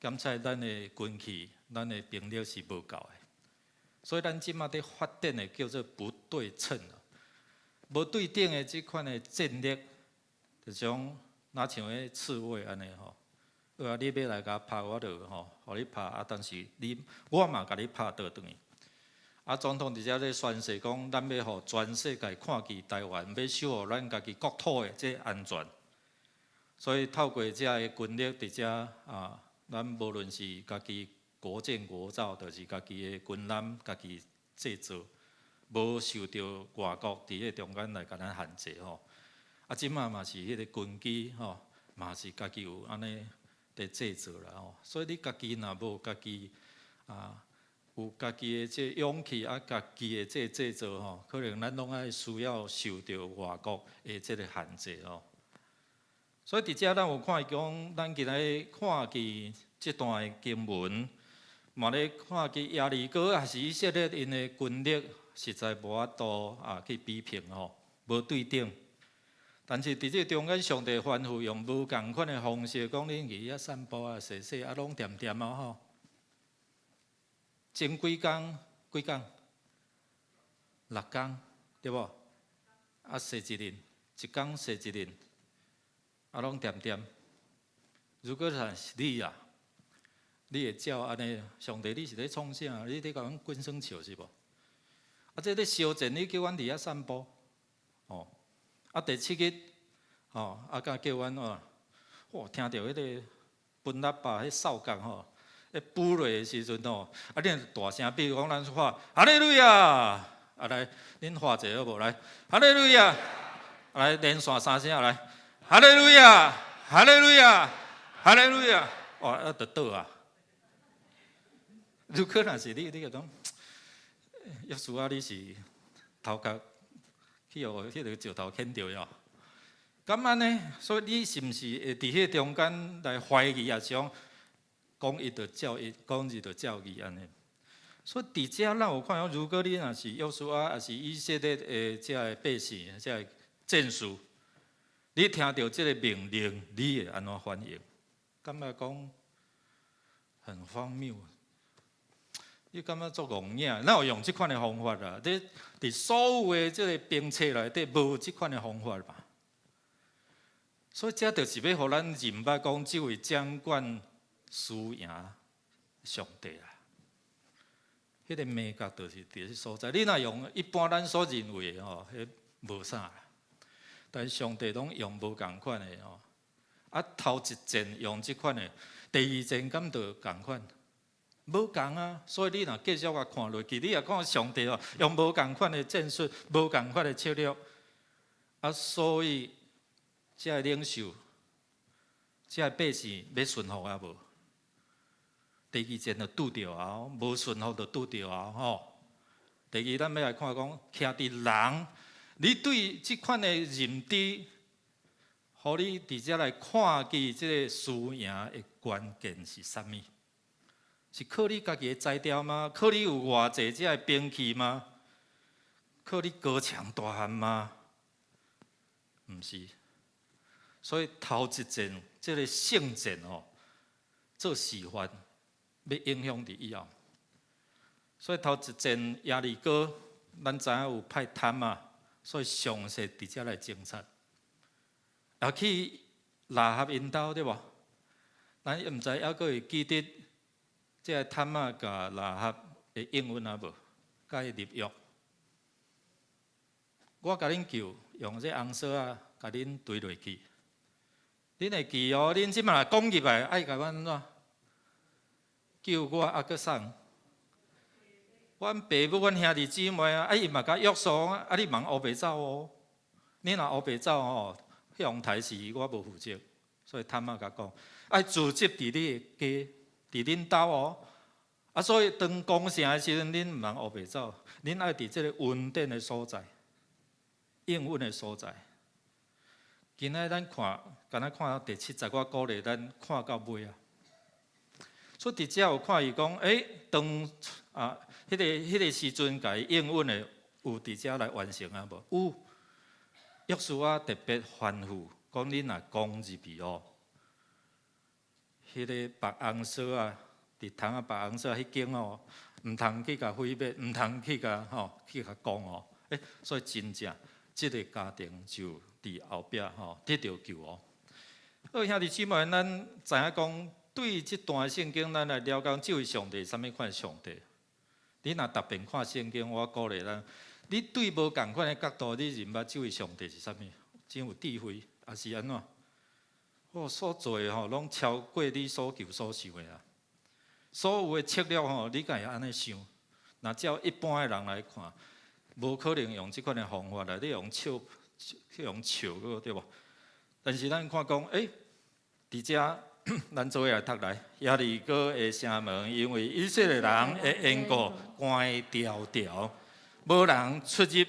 檢測咱的軍器、咱的兵力是無夠的。所以咱這馬佇發展的叫做不對稱，無對等的這款的戰力，就像若像彼刺蝟按呢吼，啊，你欲來共我拍，我就吼，予你拍啊，但是你我嘛共你拍倒轉去。啊，總統佇遮咧宣誓講，咱欲予全世界看見台灣，欲守護咱家己國土的這安全。所以透過這个軍力佇遮啊，咱無論是家己國建國造，就是家己的軍艦家己製造，無受著外國佇彼中間來共咱限制吼。啊，這馬嘛是彼个軍機吼，嘛是家己有按呢佇製造啦吼。所以你家己若無家己啊，有家己的這勇氣啊，家己的這製造吼，可能咱攏愛需要受著外國的這个限制吼。所以佇遮咱有看講，咱今仔日看見這段的經文，嘛咧看見耶利哥抑是以色列𪜶的軍力，實在無法度啊去比拼吼，無對等。但是佇這個中間，上帝吩咐用無仝款的方式，講恁去遐散步啊、踅踅啊，攏恬恬啊吼。前幾工幾工？六工對無？啊，踅一輪，一工踅一輪，啊，攏恬恬。如果若是你啊，你會照按呢？上帝，你是咧創啥？你咧共阮滾耍笑是無？啊，這咧相戰，你叫阮佇遐散步，哦，啊，第七日，哦，啊，敢叫阮哦，哇，聽著彼个奔喇叭彼哨角吼，咧吹落的時陣吼，啊，恁大聲比如講咱喊哈利路亞，啊來，恁喊一下好無？來，哈利路亞，來連續三聲來，哈利路亞，哈利路亞，哈利路亞，哇，啊，就倒啊！如果若是你，你就講，約書亞，你是頭殼去予彼個石頭牽著喲？敢按呢？所以你是毋是會佇彼個中間來懷疑，抑是講講一就照一，講二就照二按呢？所以佇遮咱有看講，如果你若是約書亞，抑是以色列的這个百姓，這个戰士，你聽著這个命令，你會按怎反應？感覺講很荒謬。你感覺足戇影？哪有用這款的方法啊？佇佇所有的這个兵冊內底，無這款的方法吧？所以這就是欲予咱認捌講，這位掌管輸贏上帝啊！彼个秘訣就是佇這所在。你若用一般咱所認為的吼，彼無啥啦。但是上帝攏用無仝款的吼。啊，頭一戰用這款的，第二戰敢就仝款？無仝啊！所以你若繼續共看落去，你也看上帝哦，用無仝款的戰術，無仝款的策略。啊，所以這个領袖，這个百姓欲順服抑無？第二戰就拄著啊，無順服就拄著啊，吼。第二，咱欲來看講，徛佇人，你對這款的認知，予你佇遮來看見這個輸贏的關鍵是啥物？是靠你家己的才調嗎？靠你有偌濟這个兵器嗎？靠你高強大漢嗎？毋是。所以頭一戰這個聖戰哦，做示範，欲影響佇以後。所以頭一戰耶利哥，咱知影有派探馬，所以詳細佇遮來偵察。也去喇合𪜶兜對無？咱毋知猶閣會記得這个探馬共喇合的應允抑無？共伊立約。我共恁救，用這紅索仔共恁墜落去。恁會記哦？恁這擺若講入來，愛共阮按怎？救我猶閣送。阮爸母、阮兄弟姊妹啊，啊伊嘛共約束，啊你毋通烏白走哦。你若烏白走吼，彼予刣死我無負責。所以探馬共講，愛聚集佇你的家，佇恁兜哦。啊，所以當攻城的時陣，恁毋通烏白走，恁愛佇這个穩定的所在，應允的所在。今仔咱看，敢若看到第七節，我鼓勵咱看到尾啊。所以佇遮有看伊講，當啊，彼个時陣，共伊應允的有佇遮來完成啊無？有。約書亞特別吩咐，講恁若攻入去哦，彼个縛紅索仔，佇窗仔縛紅索仔彼間哦，毋通去共毀滅，毋通去共吼去共攻哦。所以真正這个家庭就佇後壁吼得著救哦。好，兄弟姊妹，咱知影講，對這段聖經，咱來了解這位上帝啥物款上帝。你若逐遍看聖經，我鼓勵咱，你對無仝款的角度，你認捌這位上帝是啥物？真有智慧，抑是按怎？我所做的吼，攏超過你所求所想的啊！所有的策略吼，你敢會按呢想？若照一般的人來看，無可能用這款的方法來，你用笑，去用笑個對無？但是咱看講，佇遮咱做伙來讀來，耶利哥的城門，因為以色列人的緣故關牢牢，無人出入。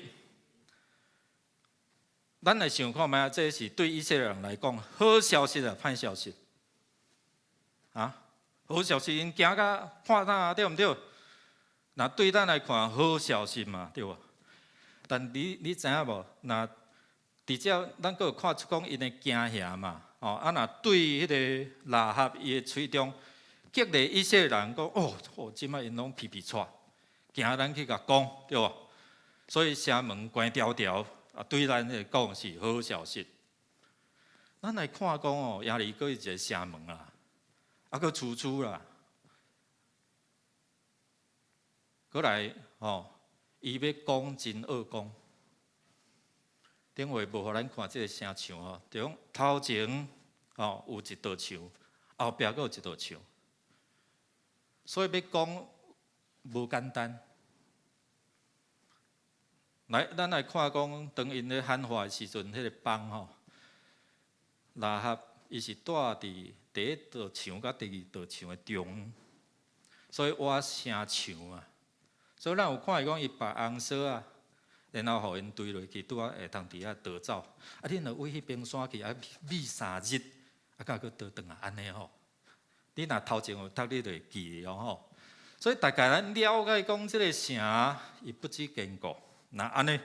咱來想看覓，這是對以色列人來講好消息抑歹消息？啊？好消息，𪜶驚甲破膽，對毋對？若對咱來看，好消息嘛，對無？但你知影無？若直接咱閣有看出講𪜶的驚嚇嘛？哦，啊若對彼个喇合伊的喙中激勵以色列人講，哦，哦，這擺𪜶攏皮皮掣，驚咱去共講，對無？所以城門關牢牢，啊，對咱來講是好消息。咱來看講哦，耶利哥是一個城門啦，啊，閣處處啦，閣來吼，伊欲講真惡講。頂回無予咱看這个城牆吼，就講頭前吼有一道牆，後壁閣有一道牆，所以欲講無簡單。來，咱來看講，當𪜶咧喊話的時陣，彼个枋吼，喇合伊是蹛佇第一道牆佮第二道牆的中，所以倚城牆啊。所以咱有看伊講伊拔紅索仔，然後予𪜶墜落去，拄仔會通佇遐逃走。啊，恁若對彼邊山去，啊，覕3日，啊，敢閣倒轉來按呢吼？你若頭前有讀，你就會記得哦吼。所以大概咱了解講，這个城伊不止堅固。若按呢，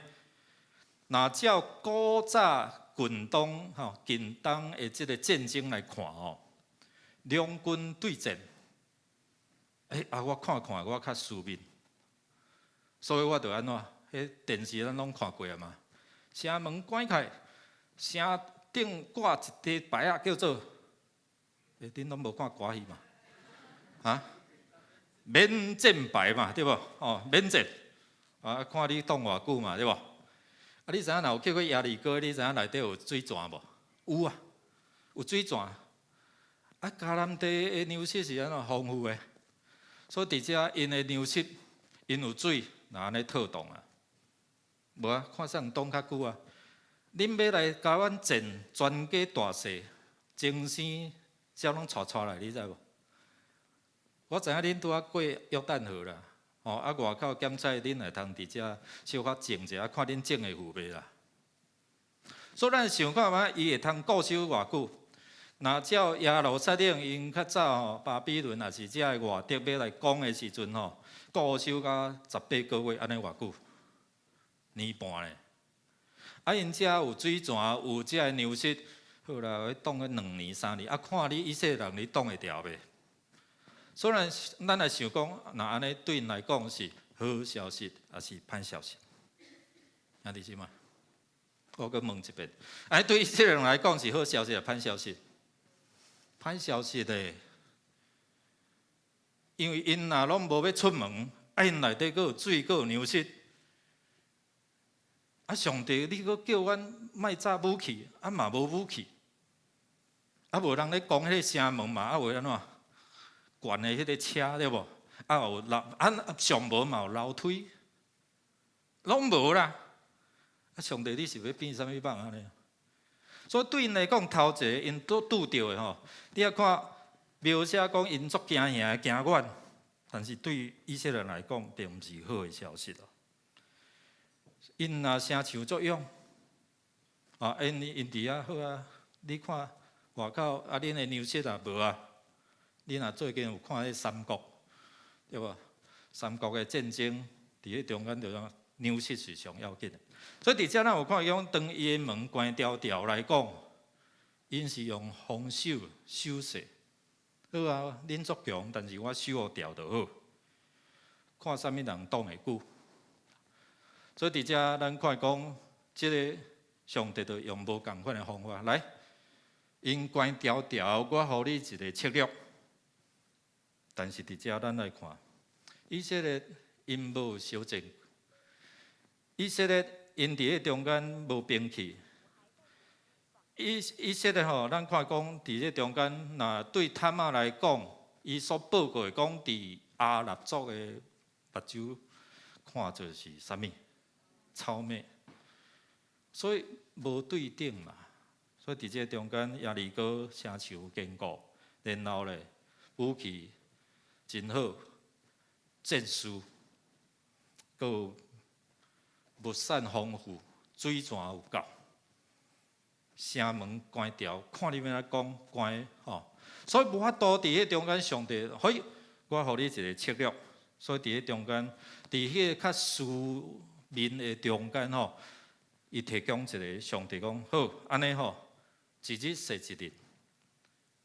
若照古早近東吼近東的這个戰爭來看吼，兩軍對戰，欸啊，我看看我較輸面，所以我就按怎？彼電視咱攏看過啊嘛。城門關開，城頂掛一塊牌仔，叫做，欸，恁攏無看歌戲嘛？啊？免戰牌嘛，對無？哦，免戰。啊，看你擋偌久嘛，對無？啊，你知影若有去過耶利哥，你知影內底有水泉無？有啊，有水泉。啊，迦南地的糧食是按怎豐富的？所以佇遮𪜶的糧食，𪜶有水，若按呢套動啊。無啊，看啥人擋較久啊？恁欲來共阮戰，全家大細，精生才攏帶帶來，你知無？我知影恁拄仔過約旦河啦。哦，啊，外口檢採恁會通佇遮小可種者，看恁種會赴袂啦。所以咱想看覓，伊會通固守偌久？若照耶路撒冷𪜶較早吼，巴比倫抑是遮个外敵欲來攻的時陣吼，固守到18個月，按呢偌久？年半咧。啊，𪜶遮有水泉，有遮个糧食，好啦，欲擋個2年3年，啊，看你以色列人你擋會牢袂？雖然咱來想講，若按呢對𪜶來講是好消息，抑是歹消息？兄弟姊妹，我閣問一遍，按呢對以色列人來講是好消息，抑歹消息？歹消息咧，因為𪜶若攏無欲出門，啊，𪜶內底閣有水，閣有糧食，啊，上帝，你閣叫阮莫紮武器，啊嘛無武器，啊無人咧攻彼个城門嘛，啊會按怎？懸的彼个車對無？啊有樓啊上無嘛有樓梯，攏無啦。啊，上帝，你是欲變啥物夢按呢？所以對𪜶來講，頭一个𪜶拄拄著的吼，你仔看描寫講𪜶足驚嚇驚遠，但是對以色列人來講，並毋是好的消息咯。𪜶若城牆足勇，啊，𪜶佇遐好啊，你看外口啊，恁的糧食也無啊。你若最近有看彼三國，對無？三國的戰爭，佇彼中間就講糧食是上要緊的。所以佇遮咱有看講，當伊的門關牢牢來講，𪜶是用防守守勢。好啊，恁足強，但是我守予牢就好。看啥物人擋會久。所以佇遮咱看講，這个上帝就用無仝款的方法來，𪜶關牢牢，我予你一个策略。但是佇遮咱來看，以色列𪜶無相戰，以色列𪜶佇彼中間無兵器。以色列吼，咱看講佇這中間，若對他瑪來講，伊所報告的講，佇亞蘭族的目睭看做是啥物？草麥，所以無對等嘛。所以佇這中間，耶利哥城牆堅固，然後咧武器真好，戰士，閣有物產豐富，水泉有夠，城門關牢，看你欲按怎講關吼。所以無法度佇彼中間，上帝，所以我予你一个策略。所以佇彼中間，佇彼个較私密的中間吼，伊提供一个上帝講好，按呢吼，一日洗一日，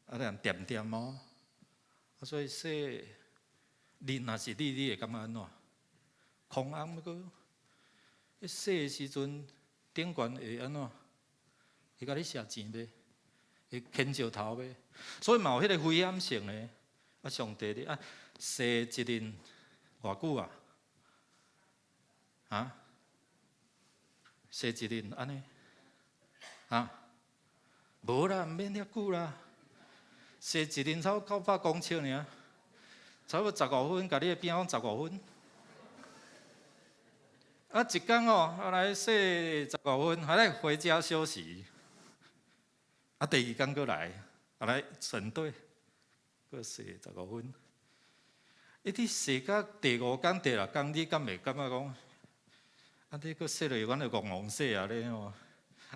啊，人恬恬哦。啊，所以洗，你若是你，你會感覺按怎？空暗閣，彼洗的時陣，頂懸會按怎？會共你賒錢袂？會牽石頭袂？所以嘛有彼个危險性的。啊，上帝你啊，洗一日偌久啊？啊？洗一日按呢？啊？無啦，毋免遐久啦。洗一日差不多900公尺爾，差不多十五分，共你的邊仔講十五分。啊，一工哦，啊來洗十五分，啊來回家休息。啊，第二工閣來，啊來整隊，閣洗十五分。一直洗到第五工、第六工，你敢會感覺講，啊，你閣洗落去，阮就戇戇洗啊咧吼，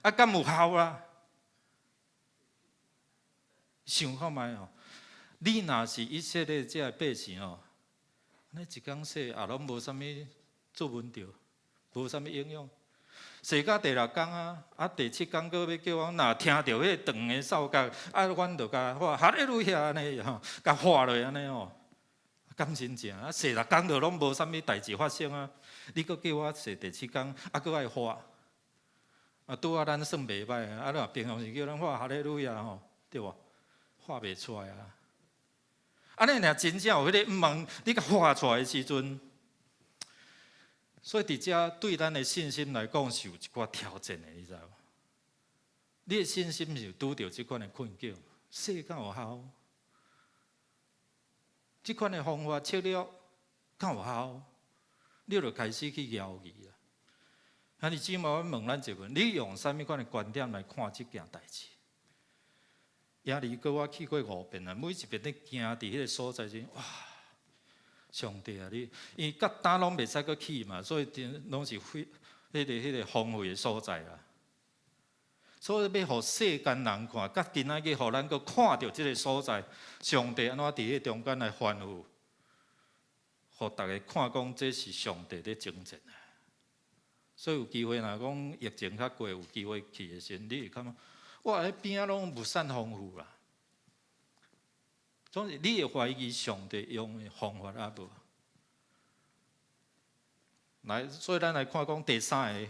啊，敢有效啦？想看覓哦，你若是以色列這个百姓哦，你一工洗也攏無啥物做問著，無啥物影響。洗到第六工啊，啊第七工閣欲叫阮若聽著彼个長的哨角，啊，阮就共喊哈利路亞按呢吼，共喊落按呢吼，敢真正啊，洗六工就攏無啥物代誌發生啊！你閣叫我洗第七工，啊閣愛喊，啊拄仔咱算袂䆀啊！啊，若平常時叫咱喊哈利路亞吼，對無？喊袂出來啊！按呢若真正有彼个毋茫，你共喊出來的時陣，所以佇遮對咱的信心來講是有一寡挑戰的，你知無？你的信心是拄著這款的困境，洗敢有效？這款的方法策略敢有效？你就開始去猶豫啦。啊，你姊妹，我問咱一問：你用啥物款的觀點來看這件代誌？耶利哥我去過五遍啊，每一遍咧行佇彼个所在時，哇！上帝啊，你因為佮今攏袂使閣去嘛，所以攏是廢彼个荒廢的所在啦。所以欲予世間人看，佮今仔日予咱閣看著這个所在，上帝按怎佇彼中間來吩咐，予逐家看講這是上帝咧征戰啊。所以有機會若講疫情較過，有機會去的時陣，你會感覺哇，彼邊仔攏物產豐富啦。總是你會懷疑上帝用的方法啊無？來，所以咱來看講第三个，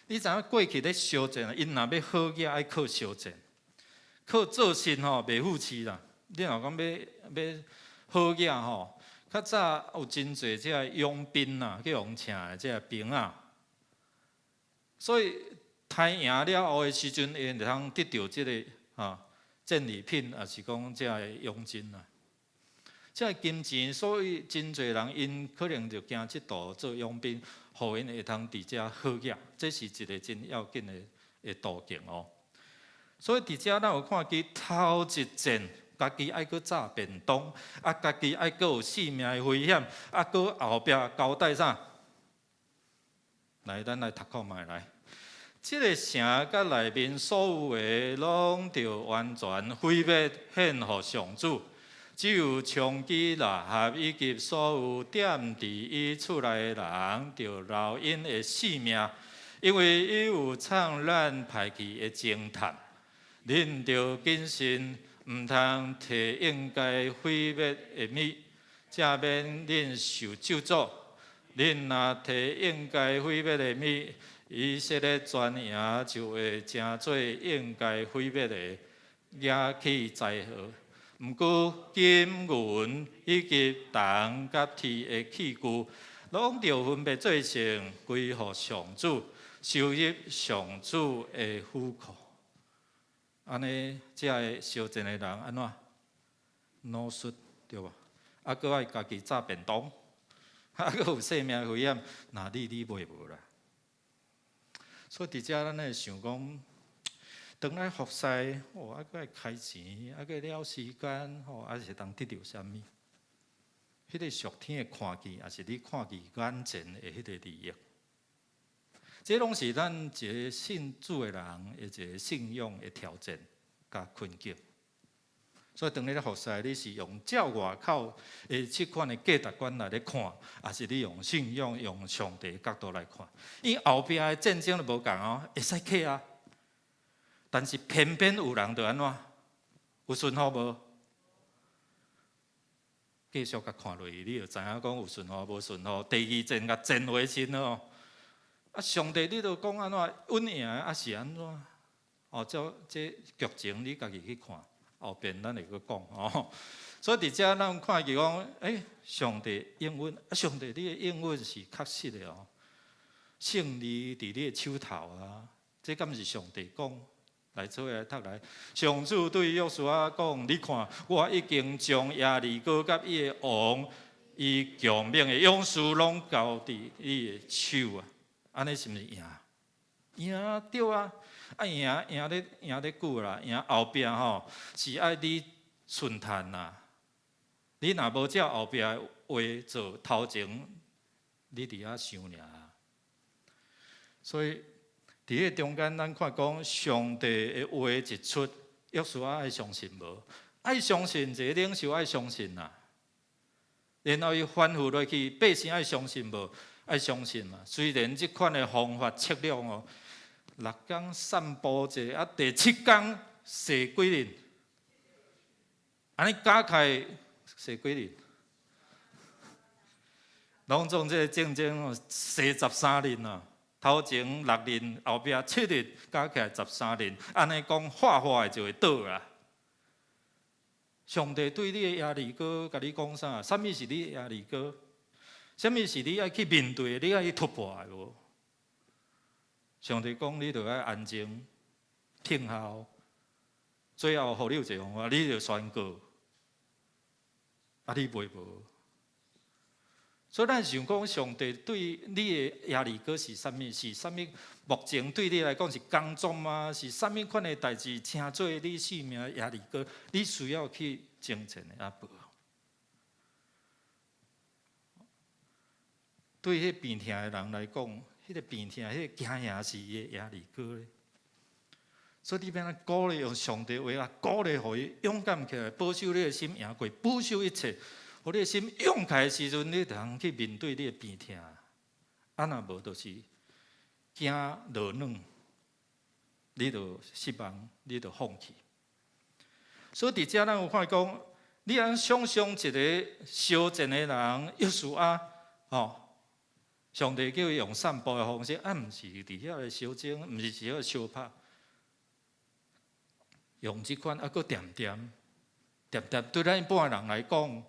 你知影過去咧相戰，𪜶若欲好額愛靠相戰，靠做糞吼袂赴市啦。你若講欲好額吼，較早有真濟這个傭兵啊，去予請的這个兵啊，所以刣贏了後的時陣，𪜶會通得著這个啊戰利品，抑是講這个佣金啊。這个金錢，所以真濟人𪜶可能就行這途做傭兵，予𪜶會通佇遮好額，這是一个真要緊的途徑哦。所以佇遮咱有看見頭一戰，家己愛閣紮便當，啊，家己愛閣有性命的危險，啊，閣後壁交代啥？來，咱來讀看覓來。這个城佮內面所有的，攏著完全毀滅，獻予上主。只有娼妓喇合以及所有踮佇伊厝內的人，著留𪜶的性命，因為伊有創咱派去的偵探。恁著謹慎，毋通提應該毀滅的物，才免恁受咒詛。恁若提應該毀滅的物，以色列全營就會成做應該毀滅的，惹起災禍。毋過金銀以及銅佮鐵的器具，攏著分別做聖，歸予上主，收入上主的府庫。按呢，這个相戰的人按怎？腦術對無？啊，閣愛家己紮便當，啊，閣有性命危險，若你你袂無啦。所以佇遮咱會想講，當來服侍，哦，啊，閣愛開錢，啊，閣了時間，吼，啊，是通得著啥物？彼个屬天的看見，抑是你看見眼前的彼个利益？這攏是咱一个信主的人的一个信仰的挑戰佮困境。所以當你咧服侍，你是用照外口的這款的價值觀來咧看，抑是你用信仰、用上帝的角度來看？𪜶後壁的戰爭就無仝哦，會使去啊。但是偏偏有人就按怎？有順服無？繼續共看落去，你就知影講有順服無順服。第二戰共戰回身咯。啊，上帝你都講按怎穩贏，啊是按怎？哦，這劇情你家己去看，後邊咱會閣講哦。所以佇遮咱看見講，上帝應允，啊，上帝你的應允是確實的哦。勝利佇你的手頭啊，這敢是上帝講？來做伙來讀來。上主對約書亞講：你看，我已經將耶利哥佮伊的王、伊強猛的勇士攏交佇你的手啊！按呢是毋是贏？贏對啊！啊贏贏咧贏咧久啦，贏後壁吼是愛你順趁啦。你若無照後壁的話做頭前，你佇遐想爾。所以佇彼中間，咱看講上帝的話一出，約書亞愛相信無？愛相信，一个領袖愛相信啦。然後伊吩咐落去，百姓愛相信無？愛相信嘛。雖然這款的方法策略哦，六工散步者，啊，第七工踅幾日？按呢加起來踅幾日？攏總這個戰爭哦，踅13日啊。頭前六日，後壁七日，加起來13日。按呢講，畫畫的就會倒啦。上帝對你的耶利哥，共你講啥？啥物是你的耶利哥？啥物是你愛去面對的？你愛去突破的無？上帝講，你著愛安靜、聽候，最後予你有一個方法，你就宣告。啊，你袂無？所以咱想講，上帝對你的耶利哥是啥物？是啥物？目前對你來講是工作嗎？是啥物款的代誌？稱做你生命的耶利哥，你需要去征戰的啊無？對彼病痛的人來講，彼个病痛、彼个驚嚇是伊的耶利哥咧。所以你欲按怎鼓勵用上帝話啊，鼓勵予伊勇敢起來，保守你的心贏過保守一切。予你的心勇起來的時陣，你就通去面對你的病痛。啊，若無就是驚落軟，你就失望，你就放棄。所以佇遮咱有看講，你通想像一个相戰的人，約書亞，吼，上帝叫伊用散步的方式，啊，毋是佇遐咧相爭，毋是佇遐相拍，用這款啊，閣恬恬恬恬，對咱一般人來講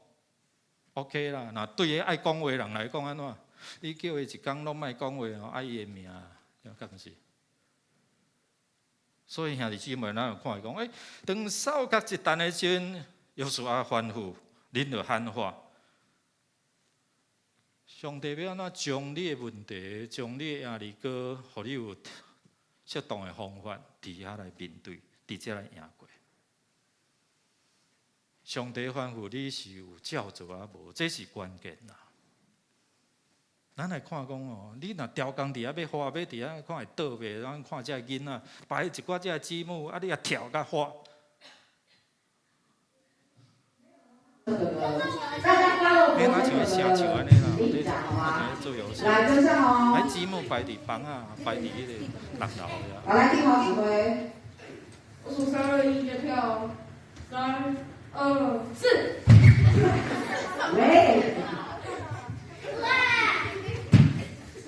，OK 啦。若對彼愛講話人來講，按怎？你叫伊一工攏莫講話哦，愛伊的命，敢毋是？所以兄弟姊妹，咱有看伊講，當哨角一彈的時陣，約書亞吩咐，恁就喊話。上帝欲按怎將你的問題，將你的耶利哥，予你有適當的方法，佇遐來面對，佇遮來贏過。上帝吩咐你是有照做啊無？這是關鍵啦。咱來看講哦，你若刁工佇遐欲畫，欲佇遐看會倒袂？咱看這个囡仔擺一寡這个積木，啊，你也跳共畫。你若像寫樹按呢啦，咧咧做遊戲。來跟上哦。啊，積木擺佇房仔，擺佇彼個六樓遐。好，來聽好指揮。我數三二一就跳，三二四。喂。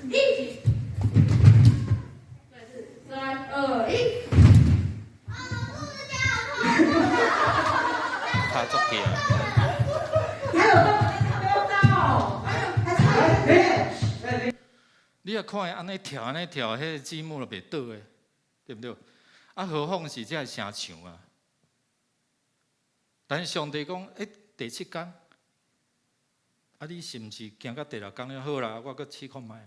一。再次，三二一。跤足疼。還有沒到？你若看伊按呢跳，按呢跳，彼个積木就袂倒的，對毋對？啊，何況是這个城牆啊？但是上帝講，第七工，啊，你是毋是行到第六工了好啦？我閣試看覓，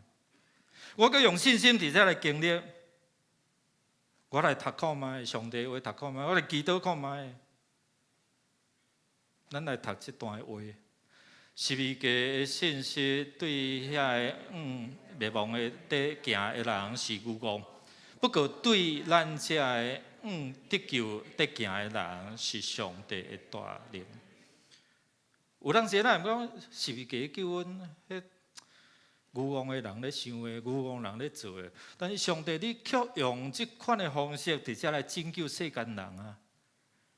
我閣用信心佇遮來經歷，我來讀看覓，上帝話讀看覓，我來祈禱看覓。咱來讀這段話，十字架的信息對遐个滅亡的底行的人是愚戇，不過對咱這个向得救得行的人，是上帝的大能。有當時咱會講十字架救恩，彼愚戇的人咧想的，愚戇人咧做的。但是上帝，你卻用這款的方式，佇遮來拯救世間人啊！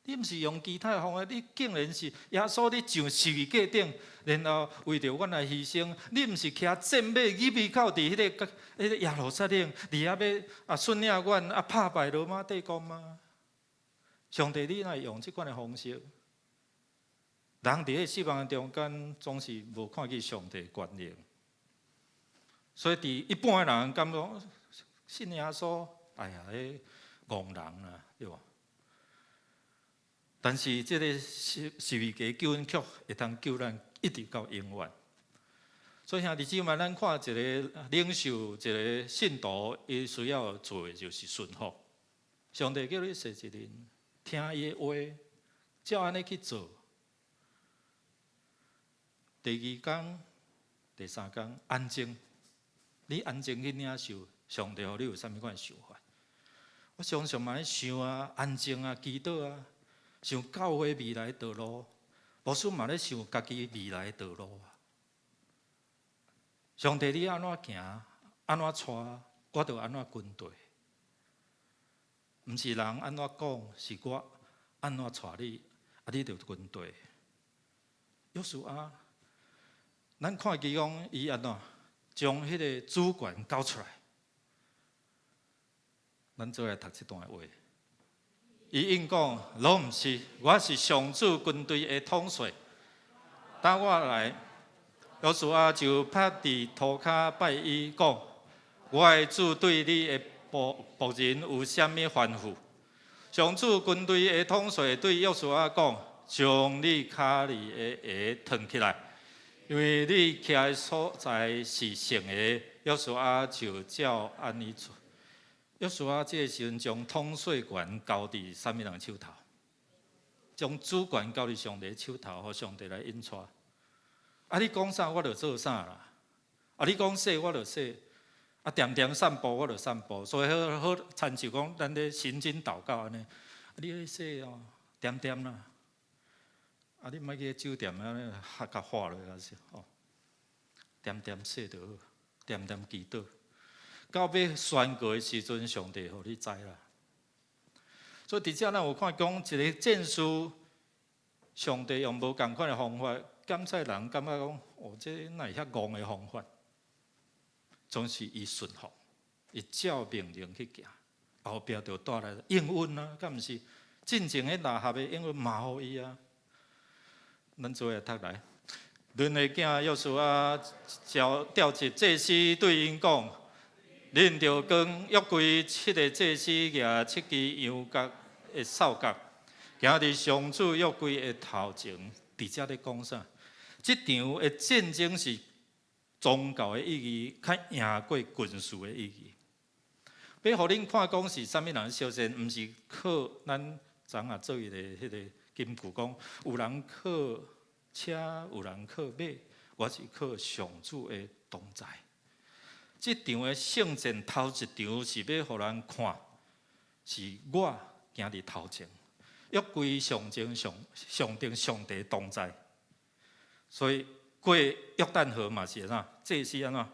你毋是用其他的方法，你竟然是耶穌，你上十字架頂，然後為著阮來犧牲。你毋是騎戰馬入去到佇彼個耶路撒冷，佇遐欲啊率領阮啊拍敗羅馬帝國嗎？上帝，你哪會用這款的方式？人佇彼失望中間，總是無看見上帝權能。所以佇一般的人感覺信耶穌，哎呀，彼戇人啊，對無？但是這個十字架救恩卻會當救咱一直到永遠。所以兄弟姊妹，咱看一個領袖，一個信徒，伊需要做的就是順服。上帝叫你洗一人，聽伊的話，照按呢去做。第二工、第三工，安靜。你安靜去領受，上帝予你有啥物款想法？我常常嘛咧想啊，安靜啊，祈禱啊，想教會未來道路，牧師嘛咧想家己未來道路啊。上帝，你按怎行，按怎帶，我就按怎跟隨。毋是人按怎講，是我按怎帶你，啊，你就跟隨。約書亞，咱看見講伊按怎將彼個主權交出來。咱做來讀這段話。伊應講，攏毋是，我是上主軍隊的統帥。等我來，約書亞就趴佇塗跤拜伊講：我的主對你的僕人有啥物吩咐？上主軍隊的統帥對約書亞講：將你跤裡的鞋脫起來，因為你徛的所在是聖的。約書亞就照按呢做。約書亞這个時陣將統帥權交佇啥物人手頭？將主權交佇上帝手頭，予上帝來引帶。啊，你講啥我就做啥啦。啊，你講洗我就洗。啊，恬恬散步我就散步。所以好好親像講，咱咧行軍禱告按呢。啊，你去洗哦，恬恬啦。啊，你莫去酒店按呢，較共化落來是哦。恬恬洗就好，恬恬祈禱。到欲宣告的時陣，上帝予你知啦。所以佇遮咱有看講一個戰士，上帝用無仝款的方法，檢察人感覺講，哦，這哪會遐戇的方法？總是伊順服，伊照命令去行，後壁就帶來應允啊，敢毋是？進前彼喇合的應允嘛予伊啊。咱做伙讀來，嫩的囝約書亞召集祭司對𪜶講。恁著扛約櫃七个祭司舉七支羊角的哨角，行佇上主約櫃的頭前，佇遮咧講啥？這場的戰爭是宗教的意義，較贏過軍事的意義。欲予恁看講是啥物人相信，毋是靠咱昨仔做伊的彼个金句講，有人靠車，有人靠馬，我是靠上主的同在。這場的聖戰頭一場是欲予人看，是我行佇頭前，約櫃象徵上頂上帝同在，所以過約旦河嘛是按怎？祭司按怎？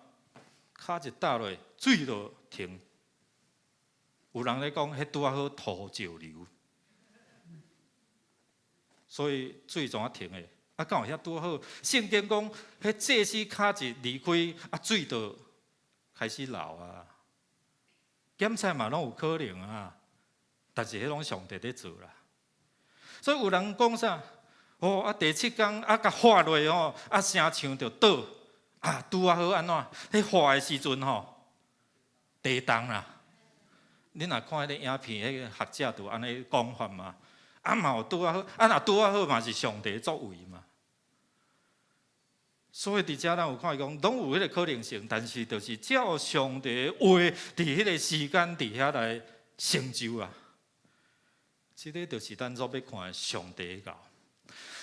跤一踏落，水就停。有人咧講，彼拄仔好土石流，所以水怎啊停的？啊，敢有遐拄好？聖經講，彼祭司跤一離開，啊，水就開始流啊。檢查嘛攏有可能啊，但是彼攏上帝咧做啦。所以有人講啥？哦，啊，第七工啊，共喝落吼，啊，城牆就倒，啊，拄仔好按怎？彼喝的時陣吼，地動啦。你若看彼个影片，彼个學者就按呢講法嘛。啊嘛有拄仔好，啊若拄仔好嘛是上帝作為嘛。所以佇遮咱有看講，攏有彼个可能性，但是就是照上帝話，佇彼个時間佇遐來成就啊。這个就是咱所欲看的上帝𠢕。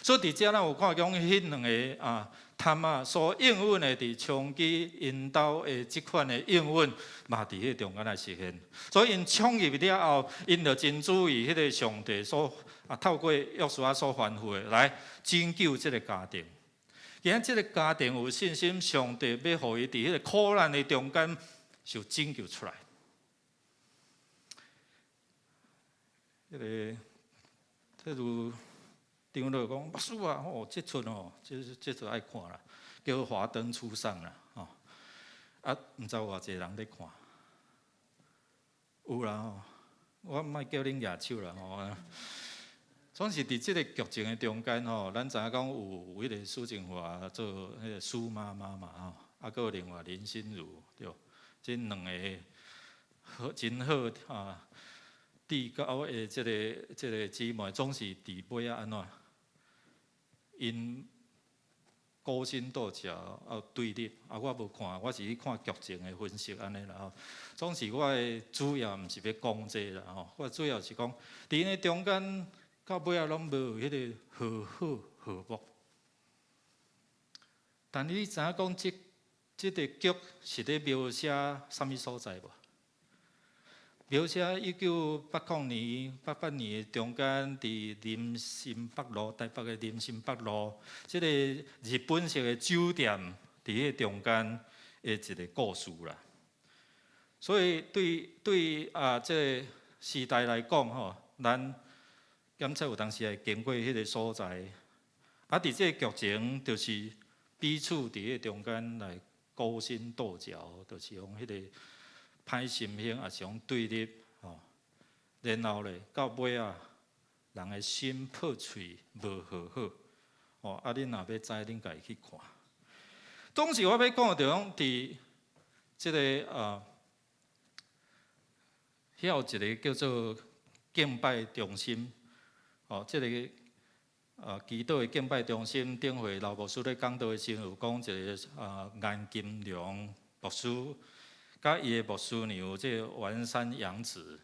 所以佇遮咱有看講，彼兩个啊，探仔所應允的佇衝擊𪜶兜的這款的應允，嘛佇彼个中間來實現。所以𪜶衝入了後，𪜶就真注意彼个上帝所啊透過約書亞所吩咐的來拯救這个家庭。今仔這个家庭有信心，上帝欲予伊佇彼个苦難的中間受拯救出來。彼个，譬如長老講，牧師啊，哦，這齣哦，這齣愛看啦，叫《華燈初上》啦，吼，啊，毋知有偌濟人咧看，有啦吼，我莫叫恁舉手啦吼。總是佇這个劇情的中間吼，咱知影講有彼个蘇靜華做彼个蘇媽媽嘛吼，啊，閣有另外林心如對，這兩个好真好啊，至交的這个姊妹總是佇尾仔按怎？𪜶勾心鬥角啊對立啊，我無看，我是去看劇情的分析按呢啦吼。總是我的主要毋是欲講這啦吼，我主要是講佇𪜶的中間到尾仔攏無彼个和好和睦。但你知影講這个劇是咧描寫啥物所在無？描寫1980年、88年的中間，佇林森北路，台北的林森北路，這个日本式的酒店，佇彼个中間的一个故事啦。所以對啊，這个時代來講吼，咱檢測有當時會經過彼个所在，啊，佇這个劇情就是彼此佇彼个中間來勾心鬥角，就是講彼个歹心胸，也是講對立吼。然後咧，到尾仔，人的心破碎，無和好。吼，啊，恁若欲知，恁家己去看。當時我欲講的就講，佇這个啊，遐有一个叫做敬拜中心，哦，這个啊，祈禱的敬拜中心頂回老牧師咧講道的時陣，有講一个啊顏金龍牧師，佮伊的牧師娘這个丸山洋子，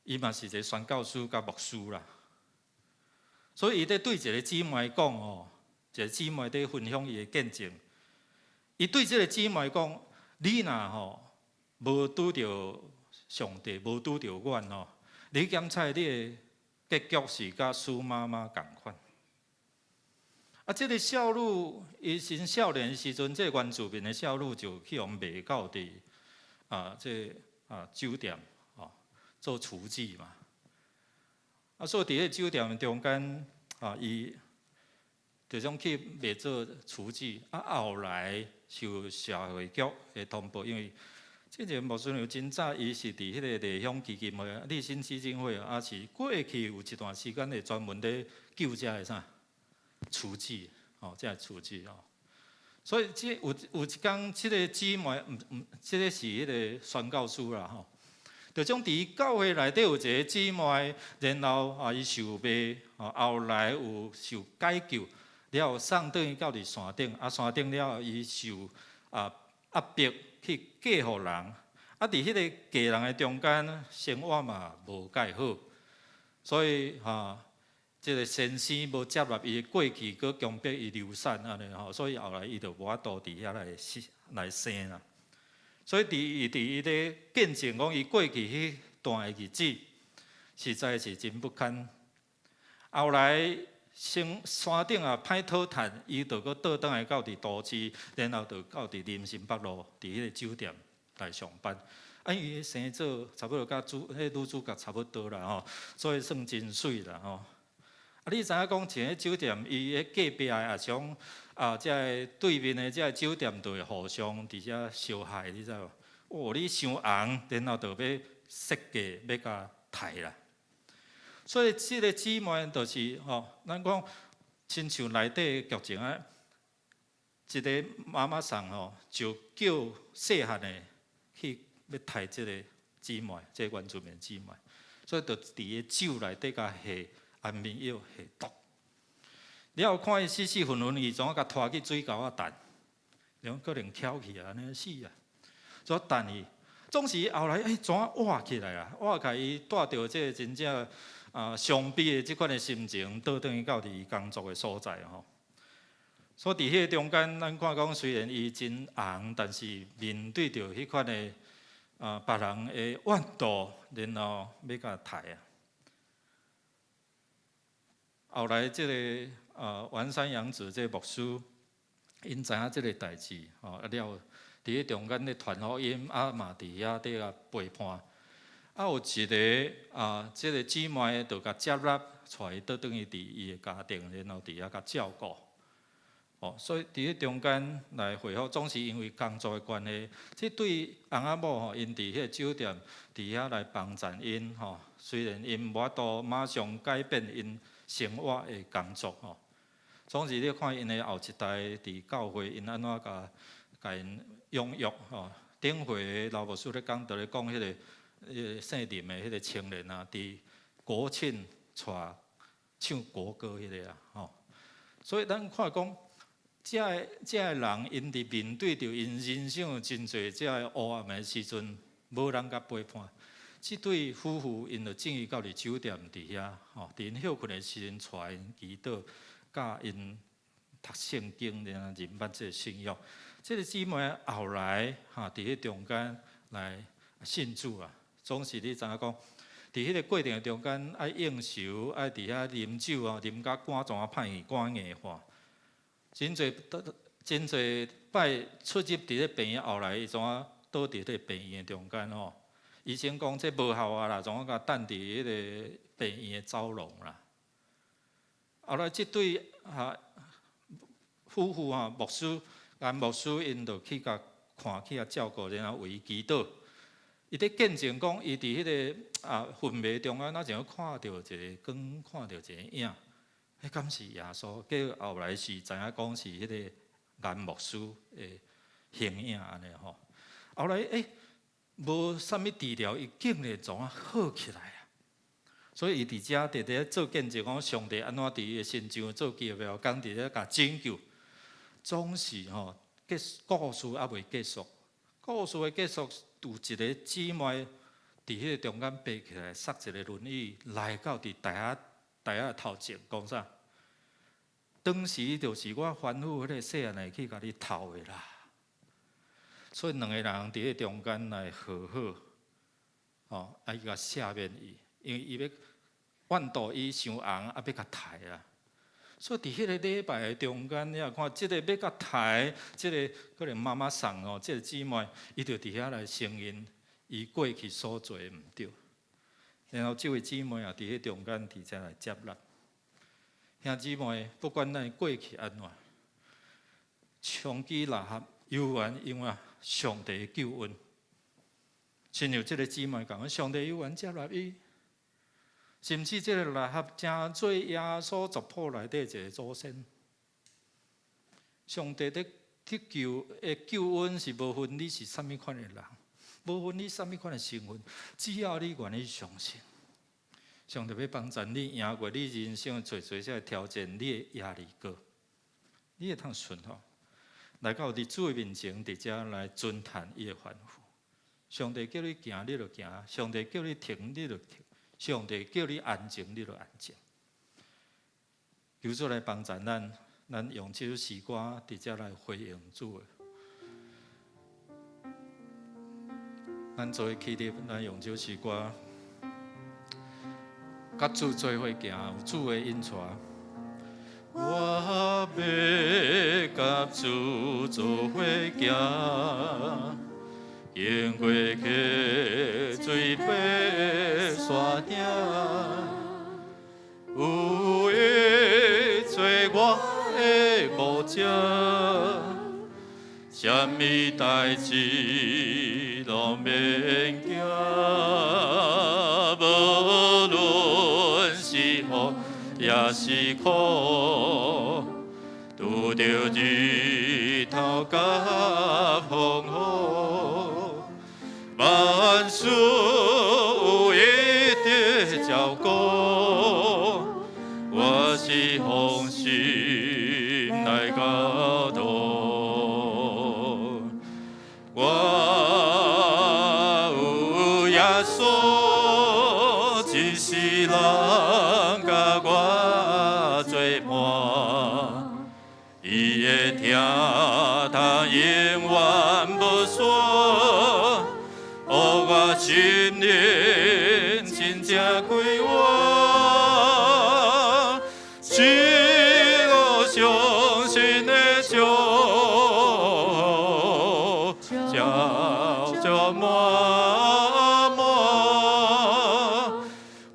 伊嘛是一个宣教師佮牧師啦。所以伊咧對一个姊妹講哦，一个姊妹佇分享伊的見證，伊對這个姊妹講：你若吼無拄著上帝，無拄著阮吼，你檢測你的結局是佮蘇媽媽仝款。啊，這个少女伊真少年的時陣，這个原住民的少女就去予賣到佇啊，這个啊酒店哦做廚妓嘛。啊，所以佇彼个酒店中間啊，伊就種去賣做廚妓。啊，後來受社會局的通報，因為這個牧師娘真早，伊是佇彼个麗香基金會、立新基金會，啊是過去有一段時間會專門咧救這个啥廚妓，哦，這个廚妓哦。所以這有一工，這个姊妹，毋毋，這个是彼个宣教師啦吼。就將佇教會內底有一个姊妹，然後啊，伊受賣，啊，後來有受解救，了後送轉去到佇山頂，啊，山頂了後伊受啊壓迫去嫁予人，啊，佇彼个嫁人的中間，生活嘛無蓋好，所以哈，這个先生無接納伊的過去，閣強迫伊流產按呢吼，所以後來伊就無法度佇遐來生來生啦。所以佇伊佇伊咧見證講，伊過去彼段的日子，實在是真不堪。後來山山頂也歹討趁，伊就閣倒轉來到佇都市，然後就到佇林森北路，佇彼个酒店來上班。啊，伊生做差不多佮主彼女主角差不多啦吼，所以算真媠啦吼。啊，你知影講，像彼酒店，伊彼隔壁的也是講啊，這个對面的這个酒店就會互相佇遮相害，你知無？哦，你傷紅，然後就欲設計欲共刣啦。所以這个姊妹就是吼，咱講親像內底劇情啊，一个媽媽桑吼，就叫細漢的去欲刣這个姊妹，這個原住民姊妹，所以就佇个酒內底共下安眠藥下毒。了後看伊死死昏昏，伊怎啊共拖去水溝仔擲，然後可能翹起啊，按呢死啊，所以擲伊。總是後來欸，怎啊活起來啊？活起來伊帶著這个真正傷悲的這款的心情，倒轉去到佇伊工作的所在吼。所以佇彼個中間，咱看講雖然伊真紅，但是面對著彼款的別人的怨妒，然後欲共刣啊。後來這个丸山洋子這个牧師，𪜶知影這个代誌，吼啊了，佇彼中間咧傳福音，啊嘛佇遐佇共陪伴。啊有一个這个姊妹就共接納，帶伊倒轉去佇伊的家庭，然後佇遐共照顧。哦，所以佇彼中間來回復，總是因為工作的關係，這對翁仔某吼，𪜶佇彼个酒店佇遐來幫贊𪜶吼，雖然𪜶無法度馬上改變𪜶生活的工作吼，總是你看𪜶的後一代佇教會，𪜶按怎共共𪜶養育吼。頂回老牧師咧講，就咧講彼个姓林的彼个青年啊，佇國慶帶唱國歌彼个啊吼。所以咱看講，這个這个人，𪜶佇面對著𪜶人生有真濟這个黑暗的時陣，無人共陪伴。這對夫婦𪜶就進去到佇酒店佇遐，吼，佇𪜶歇睏的時陣，帶𪜶祈禱，教𪜶讀聖經，然後認捌這个信仰。這个姊妹後來哈，佇彼中間來信主啊，總是你知影講，佇彼个過程的中間愛應酬，愛佇遐啉酒啊，啉甲肝臟歹去，肝硬化，真濟真濟擺出入佇咧病院，後來伊怎啊倒佇咧病院的中間吼？醫生講這無效啊啦，怎啊共等佇彼个病院的走廊啦。後來這對夫婦啊，牧師顏牧師𪜶就去共看，去共照顧，然後為伊祈禱。伊佇見證講，伊佇彼个昏迷中間，若像看著一个光，看著一个影，彼敢是耶穌？結果後來是知影講是彼个顏牧師的形影按呢吼。後來無啥物治療，伊竟然怎啊好起來啊？所以伊佇遮佇咧做見證，講上帝按怎佇伊的身上做奇妙工，佇咧共拯救，總是吼結故事猶未結束。故事的結束，有一个姊妹佇彼个中間爬起來，捒一个輪椅來到佇台仔台仔頭前，講啥？當時就是我吩咐彼个細漢的去共你刣的啦。所以兩个人佇彼中間來和好，吼，啊伊共赦免伊，因為伊欲怨妒伊傷紅，啊欲共刣啊。所以佇彼个禮拜的中間，你若看這个欲共刣，這个可能媽媽桑哦，這个姊妹，伊就佇遐來承認伊過去所做的毋對。然後這位姊妹也佇彼中間佇遮來接納。兄姊妹，不管咱過去按怎，長期喇合猶原因為上帝的救恩，親像這个姊妹講，上帝猶原接納伊，甚至這个喇合成做耶穌族譜內底一个祖先。上帝的得救的救恩是無分你是啥物款的人，無分你啥物款的身份，只要你願意相信，上帝欲幫助你贏過你人生濟濟這个挑戰，你的耶利哥，你會通順服。來到佇主的面前，佇遮來遵行伊的吩咐。上帝叫你行，你就行；上帝叫你停，你就停；上帝叫你安靜，你就安靜。求主來幫助咱，咱用這首詩歌佇遮來回應主的。咱做伙起立，咱用這首詩歌，佮主做伙行，有主的引帶。我欲佮主做伙行，經過溪水爬山頂，有伊做我的牧者，啥物代誌攏免驚，無論是福抑是苦，拄著日頭佮風雨，萬事有伊佇照顧，我是放心來交託。我有耶穌，這是一人佮我做伴，伊的疼痛永遠無散，予我心靈真正快活。一路上神的祝福，照照滿滿，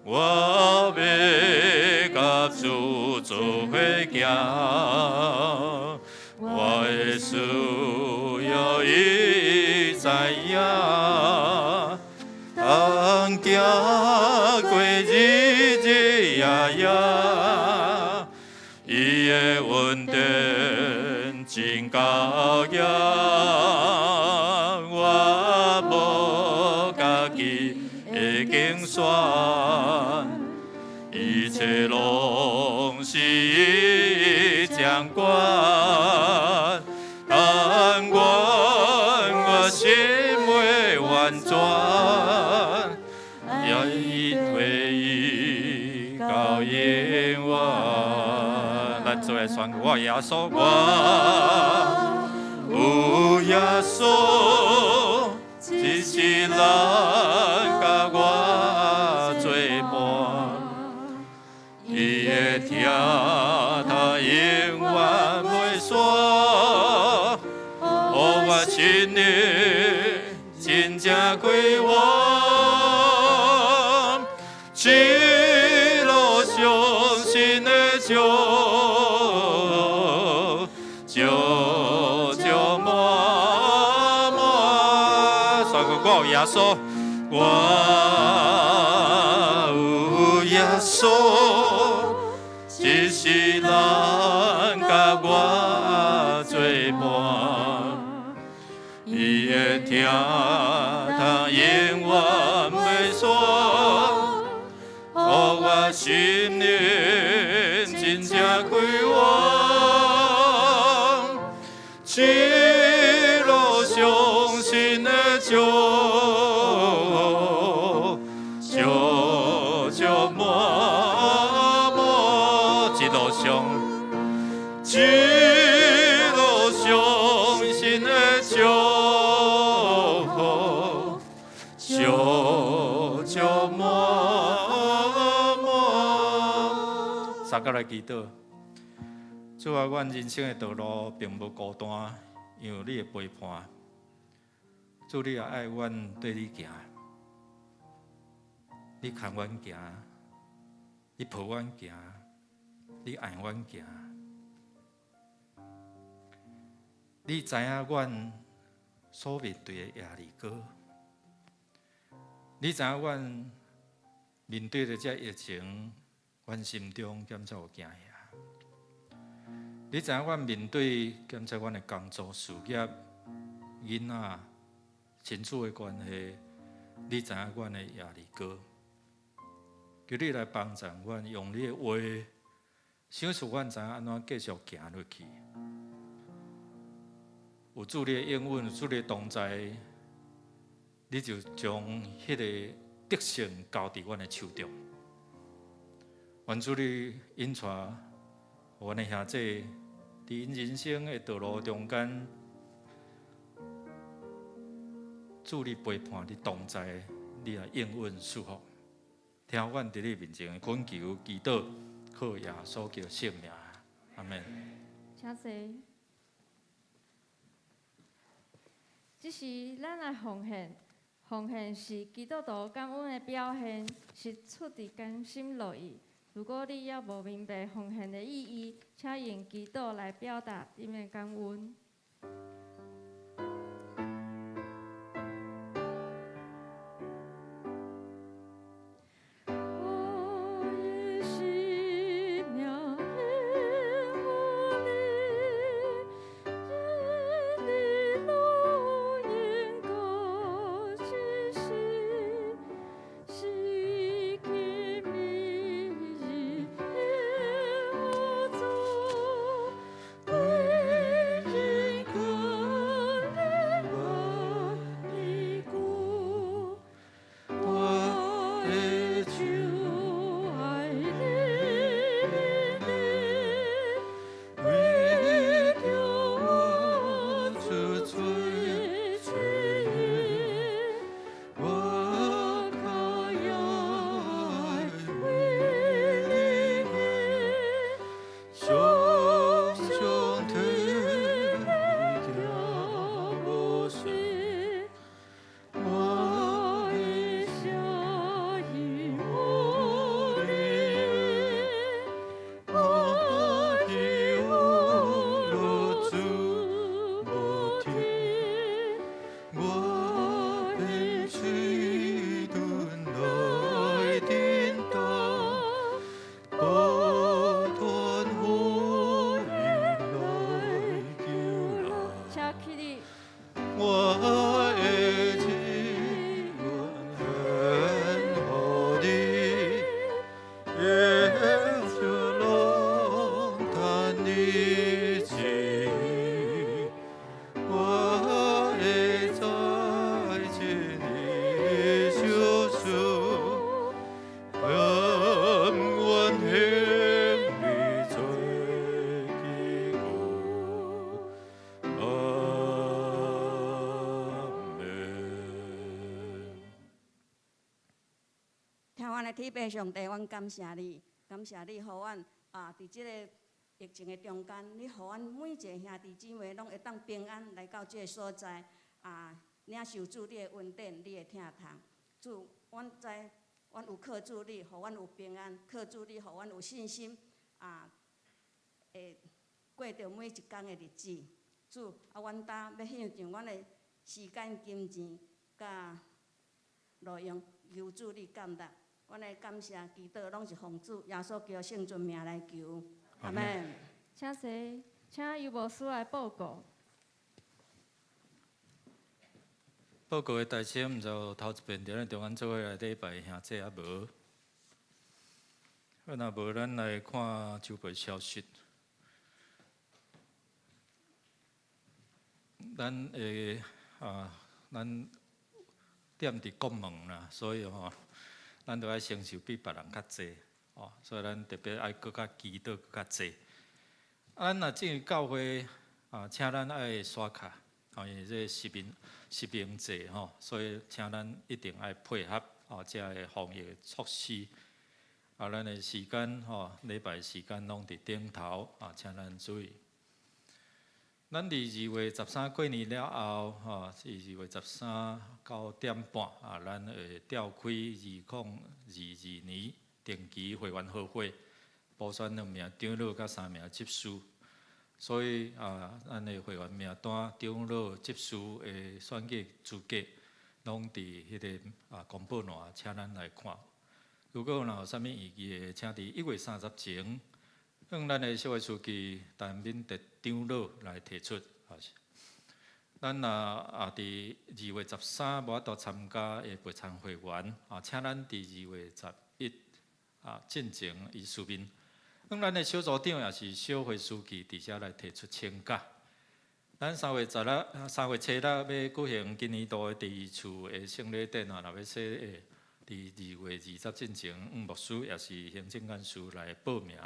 我欲佮主做伙行，我的需要伊知影，通行過日日夜夜，伊的恩典真高額，我無家己的競選，一切攏是伊掌管，但願我心袂婉轉，也伊提伊到永遠。咱做來宣告，我耶穌，我有耶穌，一世人佮我做伴，伊的疼痛永遠袂散，予我心靈真正快活。一路上神的祝福，照照滿滿。宣告我有耶穌，我有耶穌，一世人佮我做伴，伊的疼痛永遠袂散，予我心靈真正快活。一路上神的祝福，照照滿滿。一路上，一路上神的祝福，照照滿滿。三個來祈禱，主啊，阮人生的道路並無孤單，因為你的陪伴。主，你也愛阮綴你行，你牽阮行，你抱阮行，你愛阮行。你知影阮所面對的壓力哥，你知影阮面對著這疫情，阮心中感覺有驚嚇。你知影阮面對感覺阮的工作、事業、囡仔、親子的關係，你知影阮的壓力哥，求你來幫助阮，用你的話，賞賜阮知影按怎繼續行落去。有主你的應允，有主你的同在，你就將彼個得勝交佇阮的手中。願主你引帶阮的兄弟佇𪜶人生的道路中間，主你陪伴，你同在，你也應允賜福。聽阮佇你面前的懇求祈禱，靠耶穌基督聖名，阿們。請坐。這時，咱來奉獻，奉獻是基督徒感恩的表現，是出自甘心樂意。如果你猶無明白奉獻的意義，請用祈禱來表達你的感恩。我的生命献予你，任你路引到这时，失去每日的无助，归日阮的天父上帝，阮感謝你，感謝你，予阮啊，佇這个疫情的中間，你予阮每一个兄弟姊妹攏會當平安來到這个所在啊，領受主你的恩典，你的疼痛。主，阮知阮有靠主你，予阮有平安；靠主你，予阮有信心啊，會過著每一工的日子。主，啊，阮今欲獻上阮的時間、金錢、佮路用，求主你感恩。阮的感謝祈禱攏是奉主耶穌基督聖尊名來求，阿們。請坐，請尤牧師來報告。報告的代誌，毋知有頭一遍佇咱中間做伙來禮拜兄姊猶無？若無，咱來看週報消息。咱會啊，咱踮佇國門啦，所以吼，咱著愛承受比別人較濟哦，所以咱特別愛閣較祈禱閣較濟。啊，咱若進入教會啊，請咱愛刷卡，哦，因為這實名制吼，所以請咱一定愛配合哦，這个防疫措施。啊，咱的時間吼，禮拜時間攏佇頂頭啊，請咱注意。咱佇2月13過年了後，吼，2月13 9點半啊，咱會召開2022年定期會員好會，補選兩名長老佮三名執事。所以啊，咱的會員名單、長老、執事的選舉資格，攏佇彼个啊公布欄，請咱來看。如果若有啥物意見的，請佇1月30前，向咱的小會書記陳敏哲長老來提出。啊，咱若啊佇2月13無法度參加的備參會員，啊，請咱佇2月11啊進前以書面，向咱的小組長也是小會書記佇遮來提出請假。咱3月10日、3月7日欲舉行今年度的第二次的聖禮典啊，若欲洗禮，佇2月20進前，向牧師也是行政幹事來報名。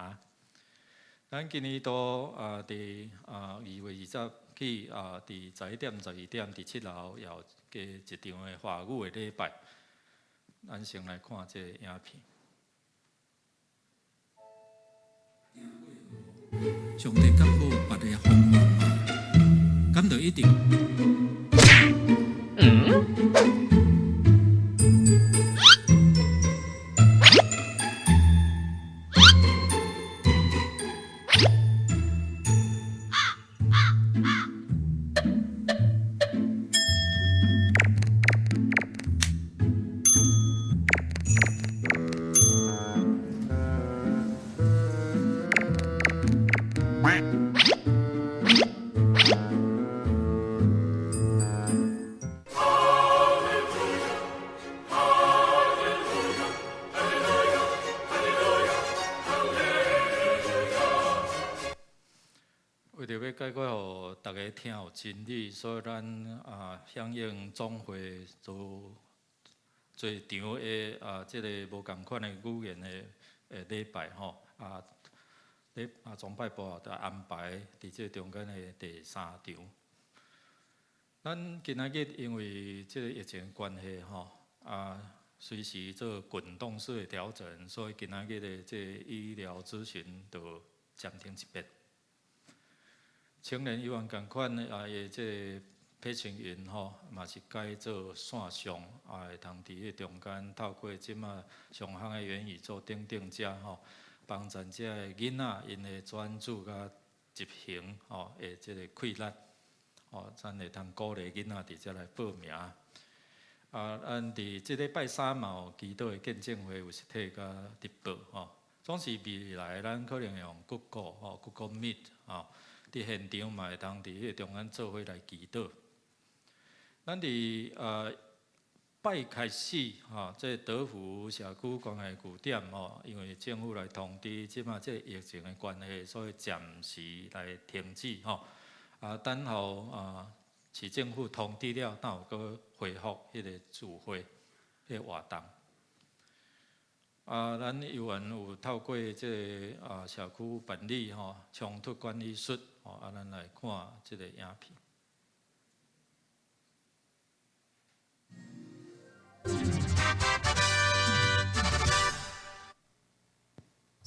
咱今年度啊，佇啊2月20起啊，佇11點、12點，佇7樓也有加一場的華語的禮拜。咱先來看這个影片。上帝敢無別个方法嗎？敢就一定？為著欲解決予逐家聽有真理，所以咱啊響應總會做濟場的啊，這个無仝款的語言的禮拜吼啊，禮啊崇拜部就安排佇這中間的第三場。咱今仔日因為這个疫情關係吼啊，隨時做滾動式的調整，所以今仔日的這個醫療諮詢就暫停一遍。青年猶原仝款啊，伊這个培訓營吼，嘛是改做線上啊，會通佇彼中間透過這馬上夯的元宇宙等等遮吼，幫助這个囡仔𪜶的專注佮執行吼，的這个氣力吼，咱會通鼓勵囡仔佇遮來報名。啊，咱佇這禮拜三嘛有祈禱的見證會有實體佮直播吼，總是未來咱可能用 Google 吼，Google Meet 吼。佇現場嘛會通佇彼个中間做伙來祈禱。咱佇拜開始吼，這個德福社區關愛據點吼，因為政府來通知，這馬這個疫情的關係，所以暫時來停止吼。啊，等候啊市政府通知了，才有閣恢復彼個聚會、彼個活動。啊，咱猶原有透過這个啊社區辦理吼衝突管理術吼，啊，咱來看這个影片。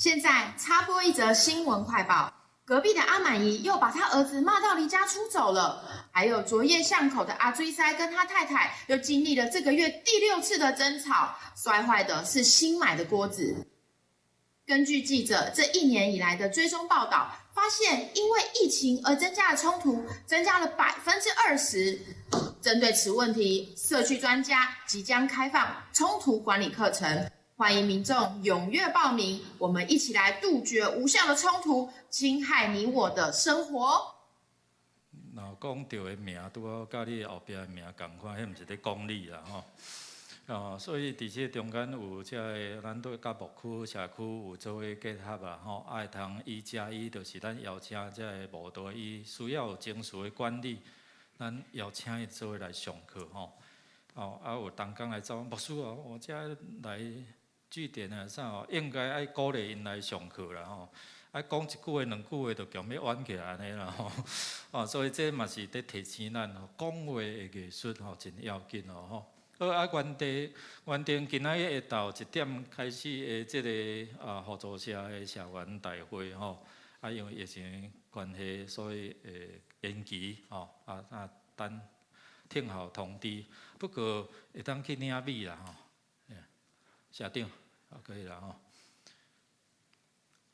現在插播一則新聞快報：隔壁的阿滿姨又把她兒子罵到離家出走了。還有卓葉巷口的阿追塞跟他太太又經歷了這個月第六次的爭吵，摔壞的是新買的鍋子。根據記者這一年以來的追蹤報道，發現因為疫情而增加的衝突增加了20%。針對此問題，社區專家即將開放衝突管理課程，歡迎民眾踴躍報名，我們一起來杜絕無效的衝突，侵害你我的生活。若講著的名拄好佮你後壁的名仝款，彼毋是咧講你啦吼。哦，所以佇這中間有這个，咱對佮牧區、社區有做伙結合啦吼，啊會通一加一，就是咱邀請這个慕道，伊需要有情緒的管理，咱邀請伊做伙來上課吼。哦，啊有同工來找牧師哦，我這來據點啊啥哦，應該愛鼓勵𪜶來上課啦吼。啊，講一句話、兩句話就強欲冤起來按呢啦吼。哦，所以這嘛是佇提醒咱吼，講話的藝術吼真要緊哦吼。好啊，原地原定今仔日下晝1點開始的這个啊互助社的社員大會吼，啊因為疫情關係，所以會延期吼，啊等聽候通知。不過會當去領米啦吼，社長啊可以啦吼。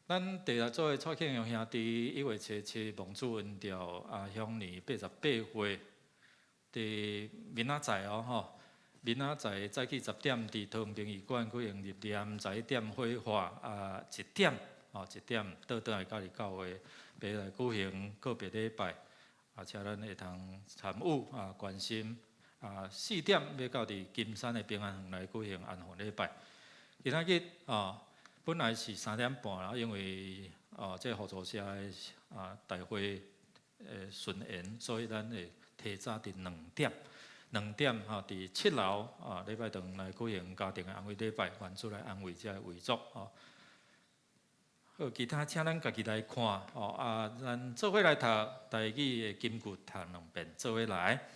咱第六組的蔡慶勇兄弟1月7日蒙主恩召，啊享年88歲，佇明仔載哦吼。明仔載早起10點，佇桃園殯儀館舉行入殮，11點火化，啊一點，哦一點倒轉來家己教會，欲來舉行告別禮拜，啊請咱會通參與啊關心，啊4點欲到佇金山的平安園來舉行安魂禮拜。今仔日啊，本來是3點半啦，因為啊這互助社的啊大會的順延，所以咱會提早佇兩點。2點吼，佇7樓啊，禮拜堂來舉行家庭的安慰禮拜，願主來安慰這个遺族吼。好，其他請咱家己來看吼啊，咱做伙來讀台語的金句讀兩遍，做伙來。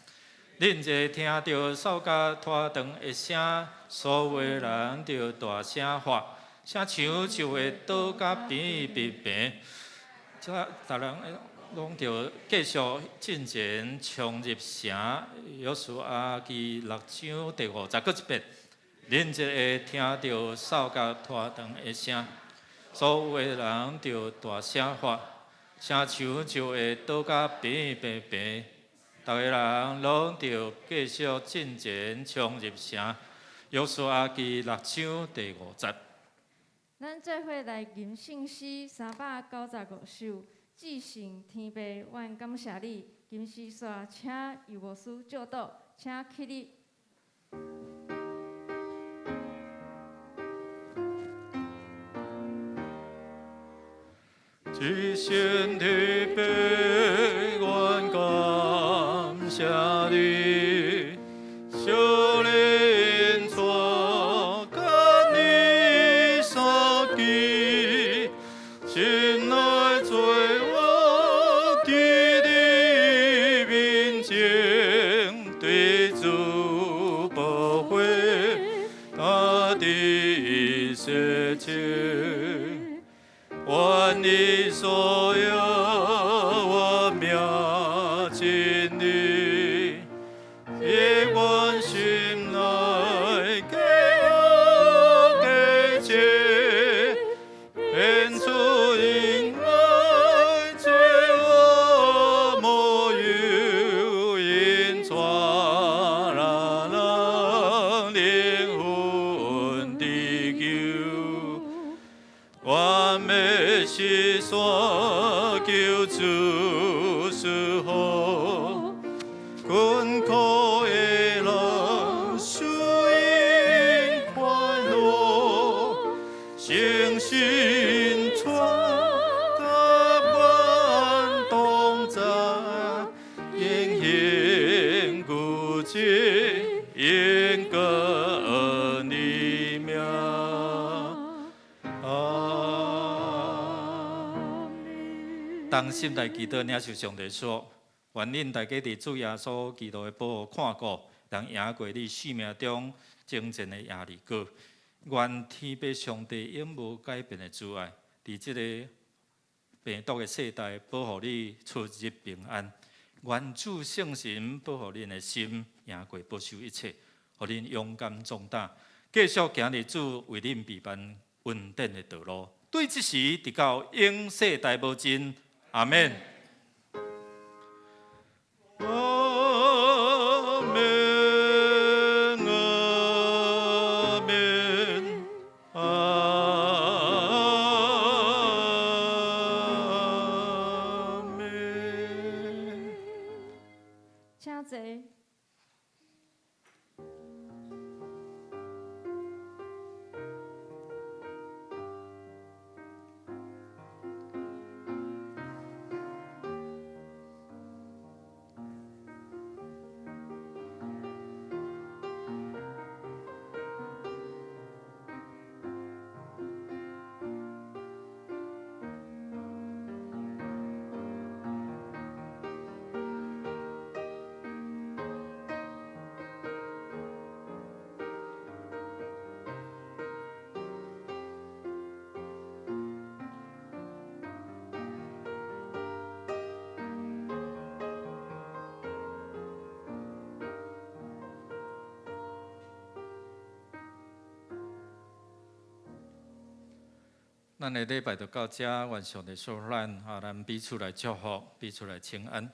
恁若聽著掃甲拖長的聲，所有人著大聲喊，城牆就會倒甲平平平。這逐人攏著繼續進前衝入城，約書亞記6章第5節，閣一遍。恁若會聽著掃甲拖長的聲，所有的人著大聲喊，城牆就會倒甲平平平。逐个人攏著繼續進前衝入城，約書亞記6章第5節。咱做伙來吟聖詩395首，至聖天父，阮感謝你。金絲煞，請尤牧師祝禱，請起立。至聖天父，阮感謝你，聖靈帶甲你相記，心內做我佇你面前，對主寶血，大地洗淨。願你所有我命真理，也願心內給我給潔，變出因愛罪惡沒有因傳人靈魂得救。願欲洗刷求主賜福，困苦的人受因快樂，誠心傳甲阮同在，言行古迹榮耀你名。阿同心來祈禱，領受上帝說：願恁大家佇主耶穌基督的保護看顧，能贏過你生命中爭戰的耶利哥。願天父上帝永無改變的慈愛，佇這个病毒的世代，保護你出入平安。願主聖神保護恁的心，贏過保守一切，予恁勇敢壯膽，繼續行佇主為恁備辦恩典的道路。對這時，直到永世代無盡。阿門。阿門，阿門，阿門。請坐。咱的禮拜就到這，願上帝賜福咱，啊，咱彼此來祝福，彼此來請安。